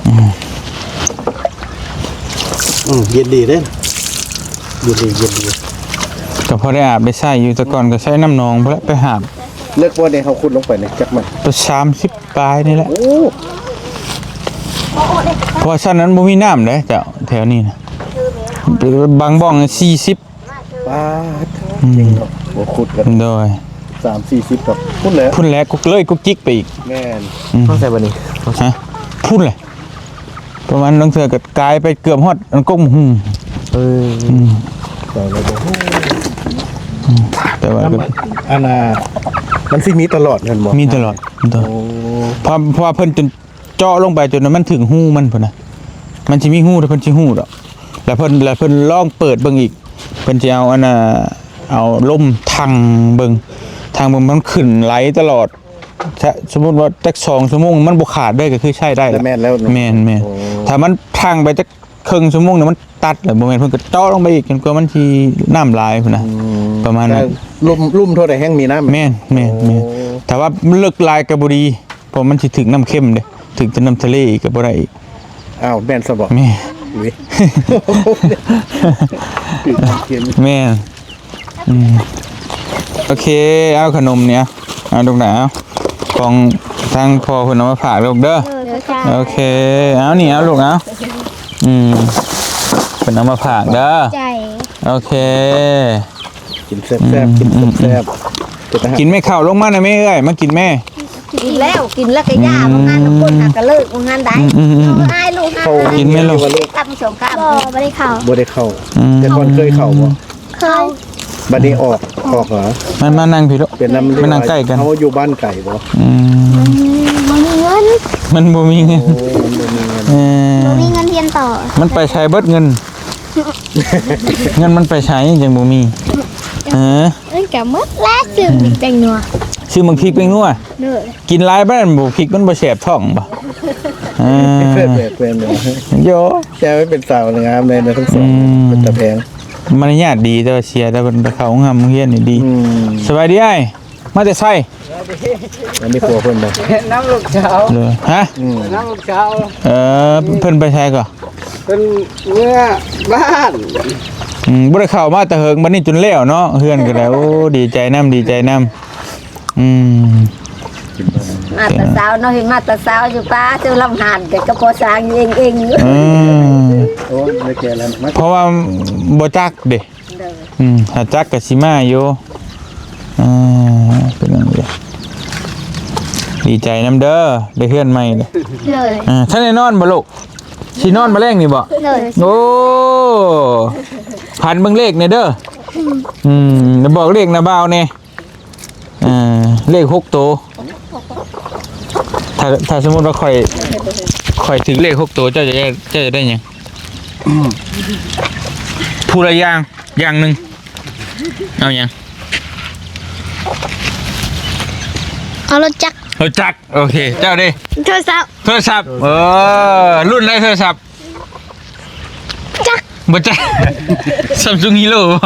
ອືມ ອືມ ເຢັນດີເດ້ ເຢັນດີ ເຢັນດີ. ກະພໍໄດ້ອາບໄດ້ໃຊ້ຢູ່ ແຕ່ກ່ອນກະໃຊ້ນ້ຳໜອງພຸ້ນແຫຼະ ໄປຫາບ. ເລິກບໍ່ເດ ເຮົາຂຸດລົງໄປນີ້ຈັກມັນ? ປະມານສາມສິບປາຍນີ້ແຫຼະ. ໂອ້ ເພາະວ່າຊັ້ນນັ້ນບໍ່ມີນ້ຳເດ້ເຈົ້າ ແຖວນີ້ນະ ບາງບ່ອນສີ່ສິບ. ປາດ ອືມ ເກັ່ງເນາະ ບໍ່ຂຸດກັນ ໂດຍ ສາມສີ່ສິບດອກ ພຸ້ນແຫຼະ ພຸ້ນແຫຼະ ກຸກເລີຍ ກຸກຈິກໄປອີກ. ແມ່ນ ອືມ ເຂົ້າໃຈບໍ່ນີ້? ຮະ ພຸ້ນແຫຼະ ປະມານ ລາງເທື່ອກະກາຍໄປເກືອບຮອດອັນກົກໝາກຫຸ່ງ. ເອີ ອືມ ໄປແລ້ວບໍ່ຮູ້ ອືມ ແຕ່ວ່າ ອັນນ່າ ມັນຊິມີຕະຫຼອດແມ່ນບໍ່? ມີຕະຫຼອດ ໂອ້ ເພາະ ເພາະວ່າເພິ່ນຈົນ ເຈາະລົງໄປຈົນວ່າມັນເຖິງຮູມັນພຸ້ນນະ ມັນຊິມີຮູ ແຕ່ເພິ່ນຊິຮູ້ດອກ. ແລ້ວເພິ່ນ ແລ້ວເພິ່ນລອງເປີດເບິ່ງອີກ ເພິ່ນຊິເອົາອັນນ່າ ເອົາລົມຖັ່ງເບິ່ງ ຖັ່ງເບິ່ງມັນຂຶ້ນໄຫຼຕະຫຼອດ. ສະ ສົມມຸດວ່າຈັກສອງຊົ່ວໂມງມັນບໍ່ຂາດເລີຍ ກະຄືໃຊ້ໄດ້ລະ. ແມ່ນແລ້ວເນາະ ແມ່ນໆ. ໂອ້ ຖ້າມັນຖັ່ງໄປຈັກເຄິ່ງຊົ່ວໂມງນີ້ມັນຕັດແລ້ວ ບໍ່ແມ່ນ ເພິ່ນກະເຈາະລົງໄປອີກຈົນກວ່າມັນຊິນ້ຳຫຼາຍພຸ້ນນະ. ອືມ ປະມານນັ້ນ ລຸ່ມ ລຸ່ມເທົ່າໃດແຮ່ງມີນ້ຳ? ແມ່ນໆໆ. ໂອ້ ຖ້າວ່າມັນເລິກຫຼາຍກະບໍ່ດີ ເພາະມັນຊິຖືກນ້ຳເຄັມເດ້ ຖືກແຕ່ນ້ຳທະເລອີກກະບໍ່ໄດ້ອີກ. ອ້າວ ແມ່ນຊະບໍ່? ແມ່ນ ອຸ້ຍ ຖືກນ້ຳເຄັມ ແມ່ນ. ອືມ ໂອເຄ ເອົາຂະໜົມນີ້ ເອົາລູກຫຼານ ເອົາ ຂອງທາງພໍ່ເພິ່ນເອົາມາຝາກລູກເດີ. ໂດຍ ໂອເຄ ເອົານີ້ ເອົາລູກ ເອົາ ອືມ ເພິ່ນເອົາມາຝາກເດີ ໃຈ ໂອເຄ. ກິນແຊບໆ ອືມ ກິນແຊບໆ ອືມ ເປັນອາຫານ ກິນແມ່ເຂົ້າ ລົງມານະແມ່ເອີຍ ມາກິນແມ່. ກິນແລ້ວ ກິນແລ້ວກະຢ່າ ອືມ ວ່າງານຄົນຫາກະເລີກ ວ່າງານໃດ. ອືມໆໆ ເອີ ອາຍລູກ ເຂົ້າກິນແມ່ລູກ ຕຳສອງຄຳ ບໍ່ ບໍ່ໄດ້ເຂົ້າ ບໍ່ໄດ້ເຂົ້າ. ອືມ ແຕ່ກ່ອນເຄີຍເຂົ້າບໍ່? ເຄີຍ ບັດນີ້ອອກ ອອກເຫາະ? ມາ ມານັ່ງພີ້ລູກ ເປັນນຳ ມານັ່ງໃກ້ກັນ. ເຮົາຢູ່ບ້ານໄກບໍ່? ອືມ ມັນບໍ່ມີເງິນ ມັນບໍ່ມີເງິນ ໂອ້ ມັນບໍ່ມີເງິນ ເອີ ບໍ່ມີເງິນຮຽນຕໍ່ ມັນໄປໃສເບິດເງິນ? ເງິນມັນໄປໃສຈັ່ງບໍ່ມີ? ເອີ ມັນກະໝົດແລ້ວ ຊື້ໝາກພິກແປ້ງນົວ ຊື້ໝາກພິກແປ້ງນົວ. ໂດຍ ກິນຫຼາຍປານນັ້ນ ໝາກພິກມັນບໍ່ແສບທ້ອງບໍ່? ເອີ ແມ່ນບໍ່? ໂຢ ແຕ່ວ່າເປັນສາວງາມແນ່ນະ ທັງສອງ ອືມ ເປັນຕາແພງ ມາລະຍາດດີ ແຕ່ວ່າເສຍ ແຕ່ເພິ່ນໄປເຂົ້າໂຮງຮ່ຳໂຮງຮຽນນີ້ດີ. ອືມ ສະບາຍດີອ້າຍ. ມາແຕ່ໃສ? ອັນນີ້ຜົວເພິ່ນບໍ່? ນຳລູກສາວ ເອີ ຮະ? ອືມ ນຳລູກສາວ ເອີ ເພິ່ນໄປໃສກໍ? ເພິ່ນເມືອບ້ານ ອືມ ບໍ່ໄດ້ເຂົ້າມາແຕ່ເຫິງ ບັດນີ້ຈົນແລ້ວເນາະ ເຮືອນກໍໄດ້. ໂອ້ ດີໃຈນຳ ດີໃຈນຳ ອືມ ມາແຕ່ເຊົ້າເນາະ ເຫັນມາແຕ່ເຊົ້າຢູ່ປ່າ ເຈົ້າລຳຫານ ແຕ່ກໍພໍສ້າງເອງໆຢູ່ ອືມ ໂອ້ ໄດ້ແກ່ແລ້ວ ເພາະວ່າບໍ່ຈັກເດ້. ໂດຍ ອືມ ຖ້າຈັກກະຊິມາຢູ່ ອ່າ ເປັນຫຍັງເດ ດີໃຈນຳເດີ ໄດ້ເຮືອນໃໝ່ເດ້. ໂດຍ ອ່າ ທັນໄດ້ນອນບໍ່ລູກ? ຊິນອນມື້ແລງນີ້ບໍ່? ໂດຍ ໂອ້ ພັນເບິ່ງເລກແດ່ເດີ. ອືມ ບອກເລກນະບ່າວແດ່. ເອີ ເລກຫົກໂຕ. ຖ້າ ຖ້າສົມມຸດວ່າຂ້ອຍ ຂ້ອຍຖືກເລກຫົກໂຕ ເຈົ້າຈະ ເຈົ້າຈະໄດ້ຫຍັງ? ຜູ້ລະຢ່າງ ຢ່າງໜຶ່ງ. ເອົາຫຍັງ? ເອົາລົດຈັກ. ລົດຈັກ. ໂອເຄ. ເຈົ້າເດ? ໂທລະສັບ. ໂທລະສັບ. ເອີ ລຸ້ນໃດໂທລະສັບ? ຈັກ. ບໍ່ຈັກ. Samsung Hero ບໍ່?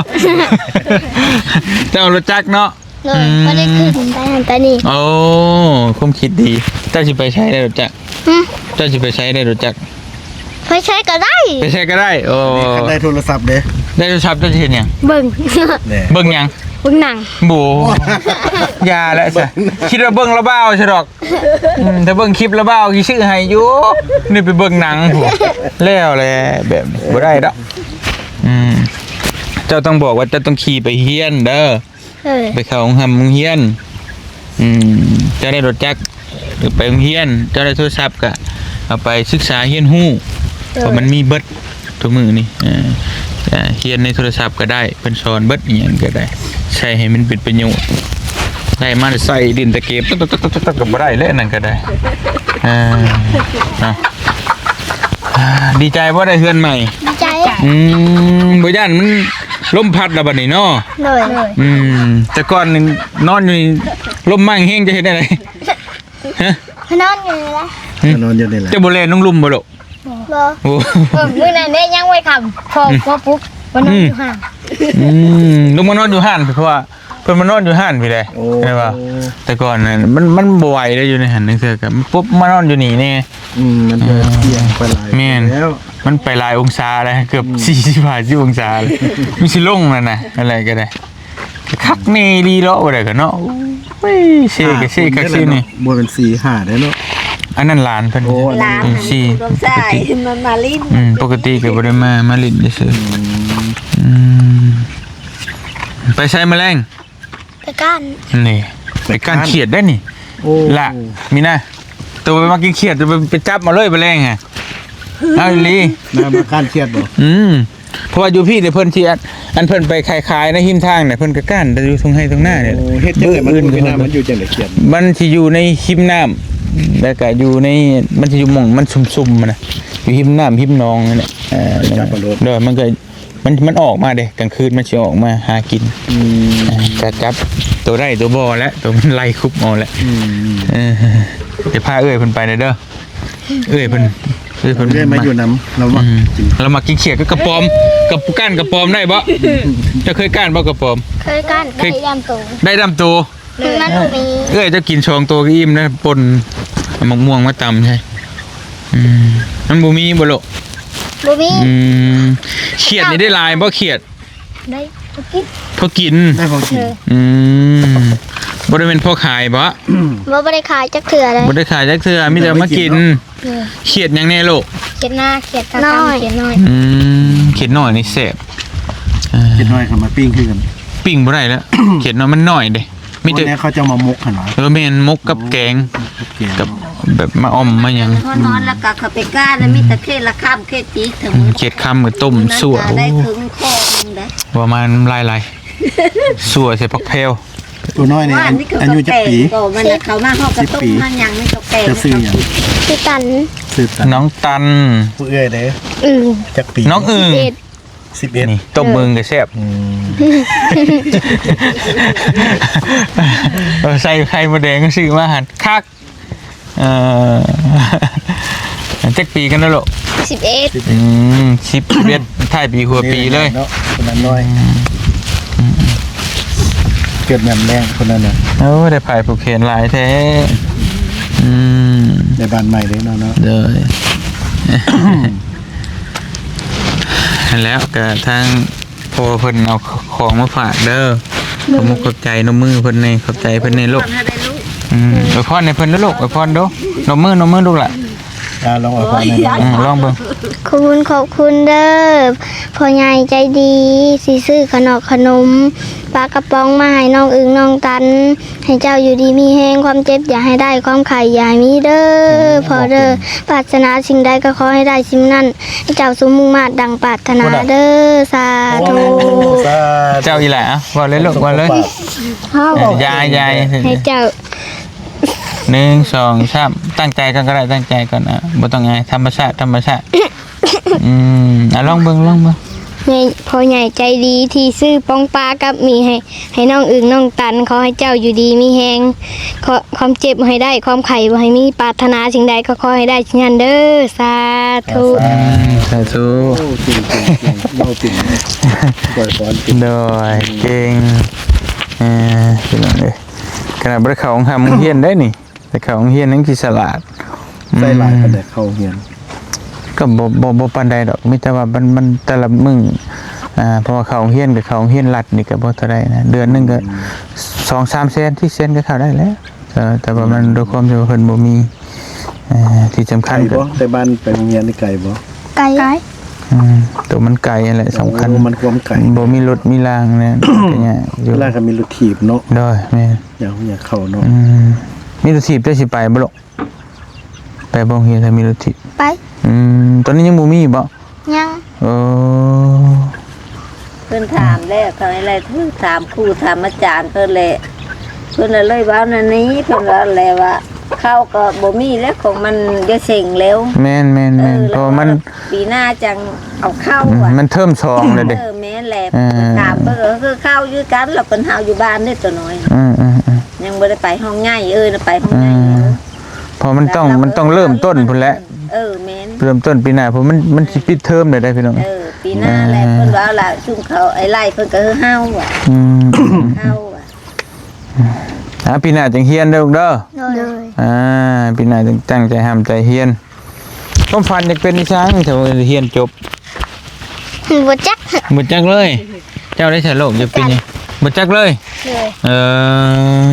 ເຈົ້າເອົາລົດຈັກເນາະ. ໂດຍ. ອືມ ບໍ່ໄດ້ຂຶ້ນໄປຫັ້ນໄປນີ້. ໂອ້ ຄວາມຄິດດີ. ເຈົ້າຊິໄປໃສໄດ້ລົດຈັກ? ຫຶ? ເຈົ້າຊິໄປໃສໄດ້ລົດຈັກ? ໄປໃສກໍໄດ້. ໄປໃສກໍໄດ້. ໂອ້ ຄັນໄດ້ໂທລະສັບເດ້? ໄດ້ໂທລະສັບເຈົ້າຊິເຮັດຫຍັງ? ເບິ່ງ. ແນ່ ເບິ່ງຫຍັງ? ເບິ່ງໜັງ. ໂບ ຢ່າແຫຼະຊະ. ຄິດວ່າເບິ່ງລະບ່າວຊະດອກ. ອືມ ຖ້າເບິ່ງຄລິບລະບ່າວຊິຊື້ໃຫ້ຢູ່. ນີ້ໄປເບິ່ງໜັງພຸ້ນ. ແລ້ວແຫຼະ ແບບນີ້ບໍ່ໄດ້ດອກ. ອືມ ເຈົ້າຕ້ອງບອກວ່າເຈົ້າຕ້ອງຂີ່ໄປຮຽນເດີ. ເອີ ໄປເຂົ້າໂຮງຮ່ຳໂຮງຮຽນ. ອືມ ເຈົ້າໄດ້ລົດຈັກ ໄປໂຮງຮຽນ, ເຈົ້າໄດ້ໂທລະສັບກະເອົາໄປສຶກສາຮຽນຮູ້. ເອີ ເພາະມັນມີເບິດທຸກມື້ນີ້. ເອີ ຮຽນໃນໂທລະສັບກໍໄດ້, ເພິ່ນສອນເບິດ ອີ່ຫຍັງກໍໄດ້, ໃຊ້ໃຫ້ມັນເປັນປະໂຫຍດ. ໄດ້ມາແລ້ວໃສ່ຫຼິ້ນແຕ່ເກມ ຕັກໆໆໆ ກໍບໍ່ໄດ້ແລ້ວ ອັນນັ້ນກໍໄດ້. ເອີ ເນາະ. ອ່າ ດີໃຈບໍ່ໄດ້ເຮືອນໃໝ່? ດີໃຈ. ອືມ ບໍ່ຢ້ານມັນລົມພັດລະບັດນີ້ເນາະ? ໂດຍ. ອືມ ແຕ່ກ່ອນນີ້ນອນຢູ່ນີ້ ລົມມາແຮງ ຈະເຮັດແນວໃດ? ຮະ? ນອນຢູ່ນີ້ແຫຼະ. ນອນຢູ່ນີ້ແຫຼະ. ເຈົ້າບໍ່ແລ່ນລົງລຸ່ມບໍ່ລູກ? ບໍ່. ໂອ້ ເອີ ມື້ນັ້ນເດ້ ຍັງໄວຄ່ຳ ພໍ່ ອືມ ມາປຸກ ມານອນ ອືມ ຢູ່ຫ້າງ. ອືມ ລົງມານອນຢູ່ຫ້າງ ເພາະວ່າ ເພິ່ນມານອນຢູ່ຮ້ານພີ້ໃດ. ໂອ້ ແມ່ນບໍ່? ແຕ່ກ່ອນນັ້ນມັນ ມັນບໍ່ໄຫວເດ້ ຢູ່ໃນຫັ້ນ ຈັ່ງເທື່ອກໍປຸບມານອນຢູ່ນີ້ແດ່. ອືມ ມັນຈະ ອ່າ ທ່ຽງໄປຫຼາຍ ແມ່ນ ແລ້ວ ມັນໄປຫຼາຍອົງສາແລ້ວ ເກືອບ ອືມ ສີ່ສິບ ຫ້າສິບອົງສາແລ້ວ ມີຊິລົງນັ້ນນະ ອັນໃດກໍໄດ້ ຄັກແນ່ອີ່ຫຼີເນາະ ບໍ່ໄດ້ກໍເນາະ. ໂອ້ຍ ເຊກໍເຊຄັກເຊແນ່ ບໍ່ແມ່ນສີ່ຫ້າເດ້ເນາະ. ອັນນັ້ນຫຼານເພິ່ນ. ໂອ້ ຫຼານ ອືມ ສີ່ ມາ ມາຫຼິ້ນ. ອືມ ປົກກະຕິກໍບໍ່ໄດ້ມາ ມາຫຼິ້ນຊື່ໆ. ອືມ ອືມ ໄປໃສມື້ແລງ? ໄປກ້ານ. ນີ້ ໄປກ້ານຂຽດໄດ້ນີ້. ໂອ້ ລະ ມີນາ ໂຕໄປມັກກິນຂຽດ ໂຕໄປ ໄປຈັບມາເລີຍ ໄປແລງຫະ. ເອົາອີ່ຫຼີ ນາມາກ້ານຂຽດບໍ່? ອືມ ເພາະວ່າຢູ່ພີ້ນີ້ເພິ່ນຊິ ອັນ ອັນເພິ່ນໄປຂາຍໆໃນຮິມທາງນີ້ ເພິ່ນກໍກ້ານແຕ່ຢູ່ທົ່ງໄຮ່ທົ່ງນານີ້. ໂອ້ ເຮັດຈັ່ງໃດ ມັນຢູ່ໃນນ້ຳ ມັນຢູ່ຈັ່ງໃດຂຽດ? ມັນຊິຢູ່ໃນຮິມນ້ຳ ແລ້ວກໍຢູ່ໃນ ມັນຊິຢູ່ໝ່ອງມັນຊຸ່ມໆຫັ້ນນະ ຢູ່ຮິມນ້ຳ ຮິມໜອງນັ້ນແຫຼະ. ເອີ ຈັບເອົາໂລດ ໂດຍ ມັນກໍ ມັນ ມັນອອກມາເດ້ ກາງຄືນມັນຊິອອກມາຫາກິນ. ອືມ ເອີ ຈັບ ຈັບໂຕໄດ້ໂຕບໍ່ແຫຼະ ໂຕມັນໄລ່ຄຸບເອົາແຫຼະ. ອືມ ເອີ ໄປພາເອື້ອຍເພິ່ນໄປແດ່ເດີ ເອື້ອຍເພິ່ນ ເອື້ອຍເພິ່ນ ເອື້ອຍມາຢູ່ນຳ ລາວມັກ ອືມ ກິນ ລາວມັກກິນຂຽດກັບກະປອມ ກັບກ້ານກະປອມໄດ້ບໍ່? ເຈົ້າເຄີຍກ້ານບໍ່ກະປອມ? ເຄີຍກ້ານ ໄດ້ດຳໂຕ ໄດ້ດຳໂຕ. ເອີ ເອື້ອຍເຈົ້າກິນສອງໂຕກໍອີ່ມແລ້ວ ປົ່ນເອົາໝາກມ່ວງມາຕຳໃສ່. ອືມ ມັນບໍ່ມີບໍ່ລູກ? ບໍ່ມີ. ອືມ ຂຽດນີ້ໄດ້ຫຼາຍບໍ່ຂຽດ? ໄດ້ພໍກິນ ພໍກິນ ໄດ້ພໍກິນ. ເອີ ອືມ ບໍ່ໄດ້ແມ່ນພໍຂາຍບໍ່? ບໍ່ ບໍ່ໄດ້ຂາຍຈັກເທື່ອເລີຍ. ບໍ່ໄດ້ຂາຍຈັກເທື່ອ ມີແຕ່ເອົາມາກິນ. ເອີ ຂຽດຫຍັງແນ່ລູກ? ຂຽດນາ ຂຽດຕາດຳ ຂຽດນ້ອຍ. ອືມ ຂຽດນ້ອຍນີ້ແຊບ. ຂຽດນ້ອຍເຂົາມາປີ້ງຄືກັນ. ປີ້ງບໍ່ໄດ້ແລ້ວ ຂຽດນ້ອຍມັນນ້ອຍເດ້. ມີແຕ່ ໂອ້ ແນວເຂົາເຈົ້າມາໝົກຫັ້ນຫວາ? ເອີ ແມ່ນ ໝົກກັບແກງ ໝົກກັບແກງ ກັບແບບມາອ່ອມມາຫຍັງ. ນອນແລ້ວກໍເຂົາໄປກ້ານ ມີແຕ່ເຂດລະຄຳເຂດຕີກທັງໝົດ. ອືມ ເຂດຄຳກໍຕົ້ມຊົ່ວ. ໂອ້ ໄດ້ເຄິ່ງຄອໜຶ່ງໄດ໋ ວ່າມານ້ຳລາຍໄຫຼ ຊົ່ວໃສ່ຜັກແພວ. ຕົວນ້ອຍນີ້ ອາຍຸຈັກປີ? ມັນເຂົ້າມາຮອດກະຕົ້ມ ຫາຫຍັງນີ້ກໍແກງ. ເຈົ້າຊື່ຫຍັງ? ຊື່ຕັນ. ຊື່ຕັນ ນ້ອງຕັນ. ຜູ້ເອື້ອຍເດ້? ອືມ ຈັກປີ? ນ້ອງອຶ່ງ. ສິບເອັດ ສິບເອັດ ນີ້ ຕົ້ມເບິ່ງກໍແຊບ. ອືມ ເອີ ໃສ່ໄຂ່ມົດແດງ ຊື້ມາຫັ້ນຄັກ. ເອີ ຈັກປີກັນນະລູກ? ສິບເອັດ. ອືມ ສິບ ສິບເອັດ ທ້າຍປີຫົວປີເລີຍເນາະ ຄົນນັ້ນນ້ອຍ. ອືມ ເກີດຍາມແລ້ງຄົນນັ້ນນະ. ໂອ້ ໄດ້ຜ້າຜູກແຂນຫຼາຍແທ້. ອືມ ໄດ້ບ້ານໃໝ່ເດ້ເນາະ. ໂດຍ. ຫັ້ນແຫຼະ ກໍທາງພໍ່ເພິ່ນເອົາຂອງມາຝາກເດີ. ໂດຍ. ຂອບມຸກຂອບໃຈ ນົບມືເພິ່ນແດ່ ຂອບໃຈເພິ່ນແດ່ລູກ. ອືມ ອວຍພອນໃຫ້ເພິ່ນດູລູກ ອວຍພອນດູ. ນົບມື ນົບມືລູກຫຼະ. ອ່າ ລອງອວຍພອນໃຫ້ເພິ່ນ. ອືມ ລອງເບິ່ງ. ຂອບຄຸນ ຂອບຄຸນເດີ ພໍ່ໃຫຍ່ໃຈດີ ທີ່ຊື້ຂະໜອກຂະໜົມ ປາກະປ໋ອງມາໃຫ້ນ້ອງອຶ່ງນ້ອງຕັນ ໃຫ້ເຈົ້າຢູ່ດີມີແຮງ ຄວາມເຈັບຢ່າໃຫ້ໄດ້ ຄວາມໄຂ້ຢ່າໃຫ້ມີເດີພໍ່ເດີ. ປາດຖະໜາສິ່ງໃດກໍຂໍໃຫ້ໄດ້ສິ່ງນັ້ນ ໃຫ້ເຈົ້າສົມມຸ່ງມາດດັ່ງປາດຖະໜາເດີ. ສາທຸ. ເຈົ້າອີ່ຫຼ້າ ເວົ້າເລີຍລູກ ເວົ້າເລີຍ. ຢາຍ ຢາຍ ໃຫ້ເຈົ້າ ໜຶ່ງ ສອງ ສາມ ຕັ້ງໃຈກ່ອນກໍໄດ້ ຕັ້ງໃຈກ່ອນ. ອ່າ ບໍ່ຕ້ອງອາຍ ທຳມະຊາດ ທຳມະຊາດ. ອືມ ອ່າ ລອງເບິ່ງ ລອງເບິ່ງ. ໃຫຍ່ ພໍ່ໃຫຍ່ໃຈດີທີ່ຊື້ປ໋ອງປາກັບໝີ່ໃຫ້ ໃຫ້ນ້ອງອຶ່ງນ້ອງຕັນ. ຂໍໃຫ້ເຈົ້າຢູ່ດີມີແຮງ ຄວາມເຈັບບໍ່ໃຫ້ໄດ້ ຄວາມໄຂ້ບໍ່ໃຫ້ມີ ປາດຖະໜາສິ່ງໃດກໍຂໍໃຫ້ໄດ້ສິ່ງນັ້ນເດີ. ສາທຸ. ອືມ ສາທຸ. ໂອ້ ເກັ່ງໆໆ ເວົ້າເກັ່ງ ໂດຍ ເກັ່ງ. ເອີ ພີ່ນ້ອງເອີຍ ຂະໜາດບໍ່ໄດ້ເຂົ້າໂຮງຮ່ຳໂຮງຮຽນໄດ໋ນີ້ ແຕ່ເຂົ້າໂຮງຮຽນຍັງຊິສະຫຼາດ. ໃຊ້ຫຼາຍປານໃດ ອືມ ເຂົ້າໂຮງຮຽນ? ກໍບໍ່ ບໍ່ ບໍ່ປານໃດດອກ ມີແຕ່ວ່າມັນ ມັນແຕ່ລະມື້ ອ່າ ເພາະວ່າເຂົ້າໂຮງຮຽນກໍເຂົ້າໂຮງຮຽນລັດນີ້ກໍບໍ່ເທົ່າໃດນະ ເດືອນໜຶ່ງກໍ ອືມ ສອງສາມແສນ ສີ່ແສນກໍເຂົ້າໄດ້ແລ້ວ. ເອີ ແຕ່ວ່າມັນ ອືມ ດ້ວຍຄວາມທີ່ວ່າເພິ່ນບໍ່ມີ ເອີ ທີ່ສຳຄັນ ໄກບໍ່? ແຕ່ບ້ານໄປໂຮງຮຽນນີ້ໄກບໍ່? ໄກ ໄກ. ອືມ ໂຕມັນໄກຫັ້ນແຫຼະສຳຄັນ. ໂອ້ ມັນຄວາມໄກ ບໍ່ມີລົດມີລາງແນ່ ກໍຍາກຢູ່. ລາງກໍມີລົດຖີບເນາະ. ໂດຍ ແມ່ນ. ຢາກ ຢາກເຂົ້າເນາະ. ອືມ ມີລົດຖີບ ເຈົ້າຊິໄປບໍ່ລູກ? ໄປໂຮງຮຽນຖ້າມີລົດຖີບ? ໄປ. ອືມ ຕອນນີ້ຍັງບໍ່ມີບໍ່? ຍັງ. ເອີ ເພິ່ນຖາມແລ້ວ ເຂົາໃຫ້ໄລ່ຖືກ ຖາມຄູຖາມອາຈານເພິ່ນແຫຼະ ເພິ່ນລະເລີຍເວົ້າແນວນີ້. ເພິ່ນວ່າແລ້ວວ່າ ເຂົ້າກໍບໍ່ມີແລ້ວ ຂອງມັນຈະເສັງແລ້ວ. ແມ່ນໆໆ ເອີ ເພາະວ່າມັນ ປີໜ້າຈັ່ງເອົາເຂົ້າ. ອືມ ວ່າ ມັນເທີມສອງແລ້ວເດ້. ເອີ ແມ່ນແຫຼະ. ເອີ ຖາມເພິ່ນກໍຄືເຂົ້າຢູ່ກັນ ແລ້ວເພິ່ນເຮົາຢູ່ບ້ານເດ້ຕົວນ້ອຍ. ອືມໆໆ ຍັງບໍ່ໄດ້ໄປຫ້ອງໃຫຍ່. ເອີ ໄປຫ້ອງໃຫຍ່. ອືມ ເພາະມັນຕ້ອງ ມັນຕ້ອງເລີ່ມຕົ້ນພຸ້ນແຫຼະ. ເອີ ແມ່ນ ເລີ່ມຕົ້ນປີໜ້າພຸ້ນ ມັນ ມັນຊິປິດເທີມແລ້ວເດ້ພີ່ນ້ອງ. ເອີ ປີໜ້າແຫຼະ. ເອີ ເພິ່ນວ່າລະ ຊຸມເຂົາໄອ້ໄລ່ເພິ່ນກໍຄືເຮົາວ່າ. ອືມ ເຮົາວ່າ. ອ່າ ປີໜ້າຈັ່ງຮຽນເດີລູກເດີ. ໂດຍ ໂດຍ. ອ່າ ປີໜ້າຈັ່ງຕັ້ງໃຈຮ່ຳໃຈຮຽນ. ຄວາມຝັນຢາກເປັນອີ່ຫຍັງ ຖ້າວ່າຮຽນຈົບ? ບໍ່ຈັກ ບໍ່ຈັກເລີຍ. ເຈົ້າໄດ້ສະໂລກຢູ່ປີນີ້? ບໍ່ຈັກເລີຍ. ໂດຍ. ເອີ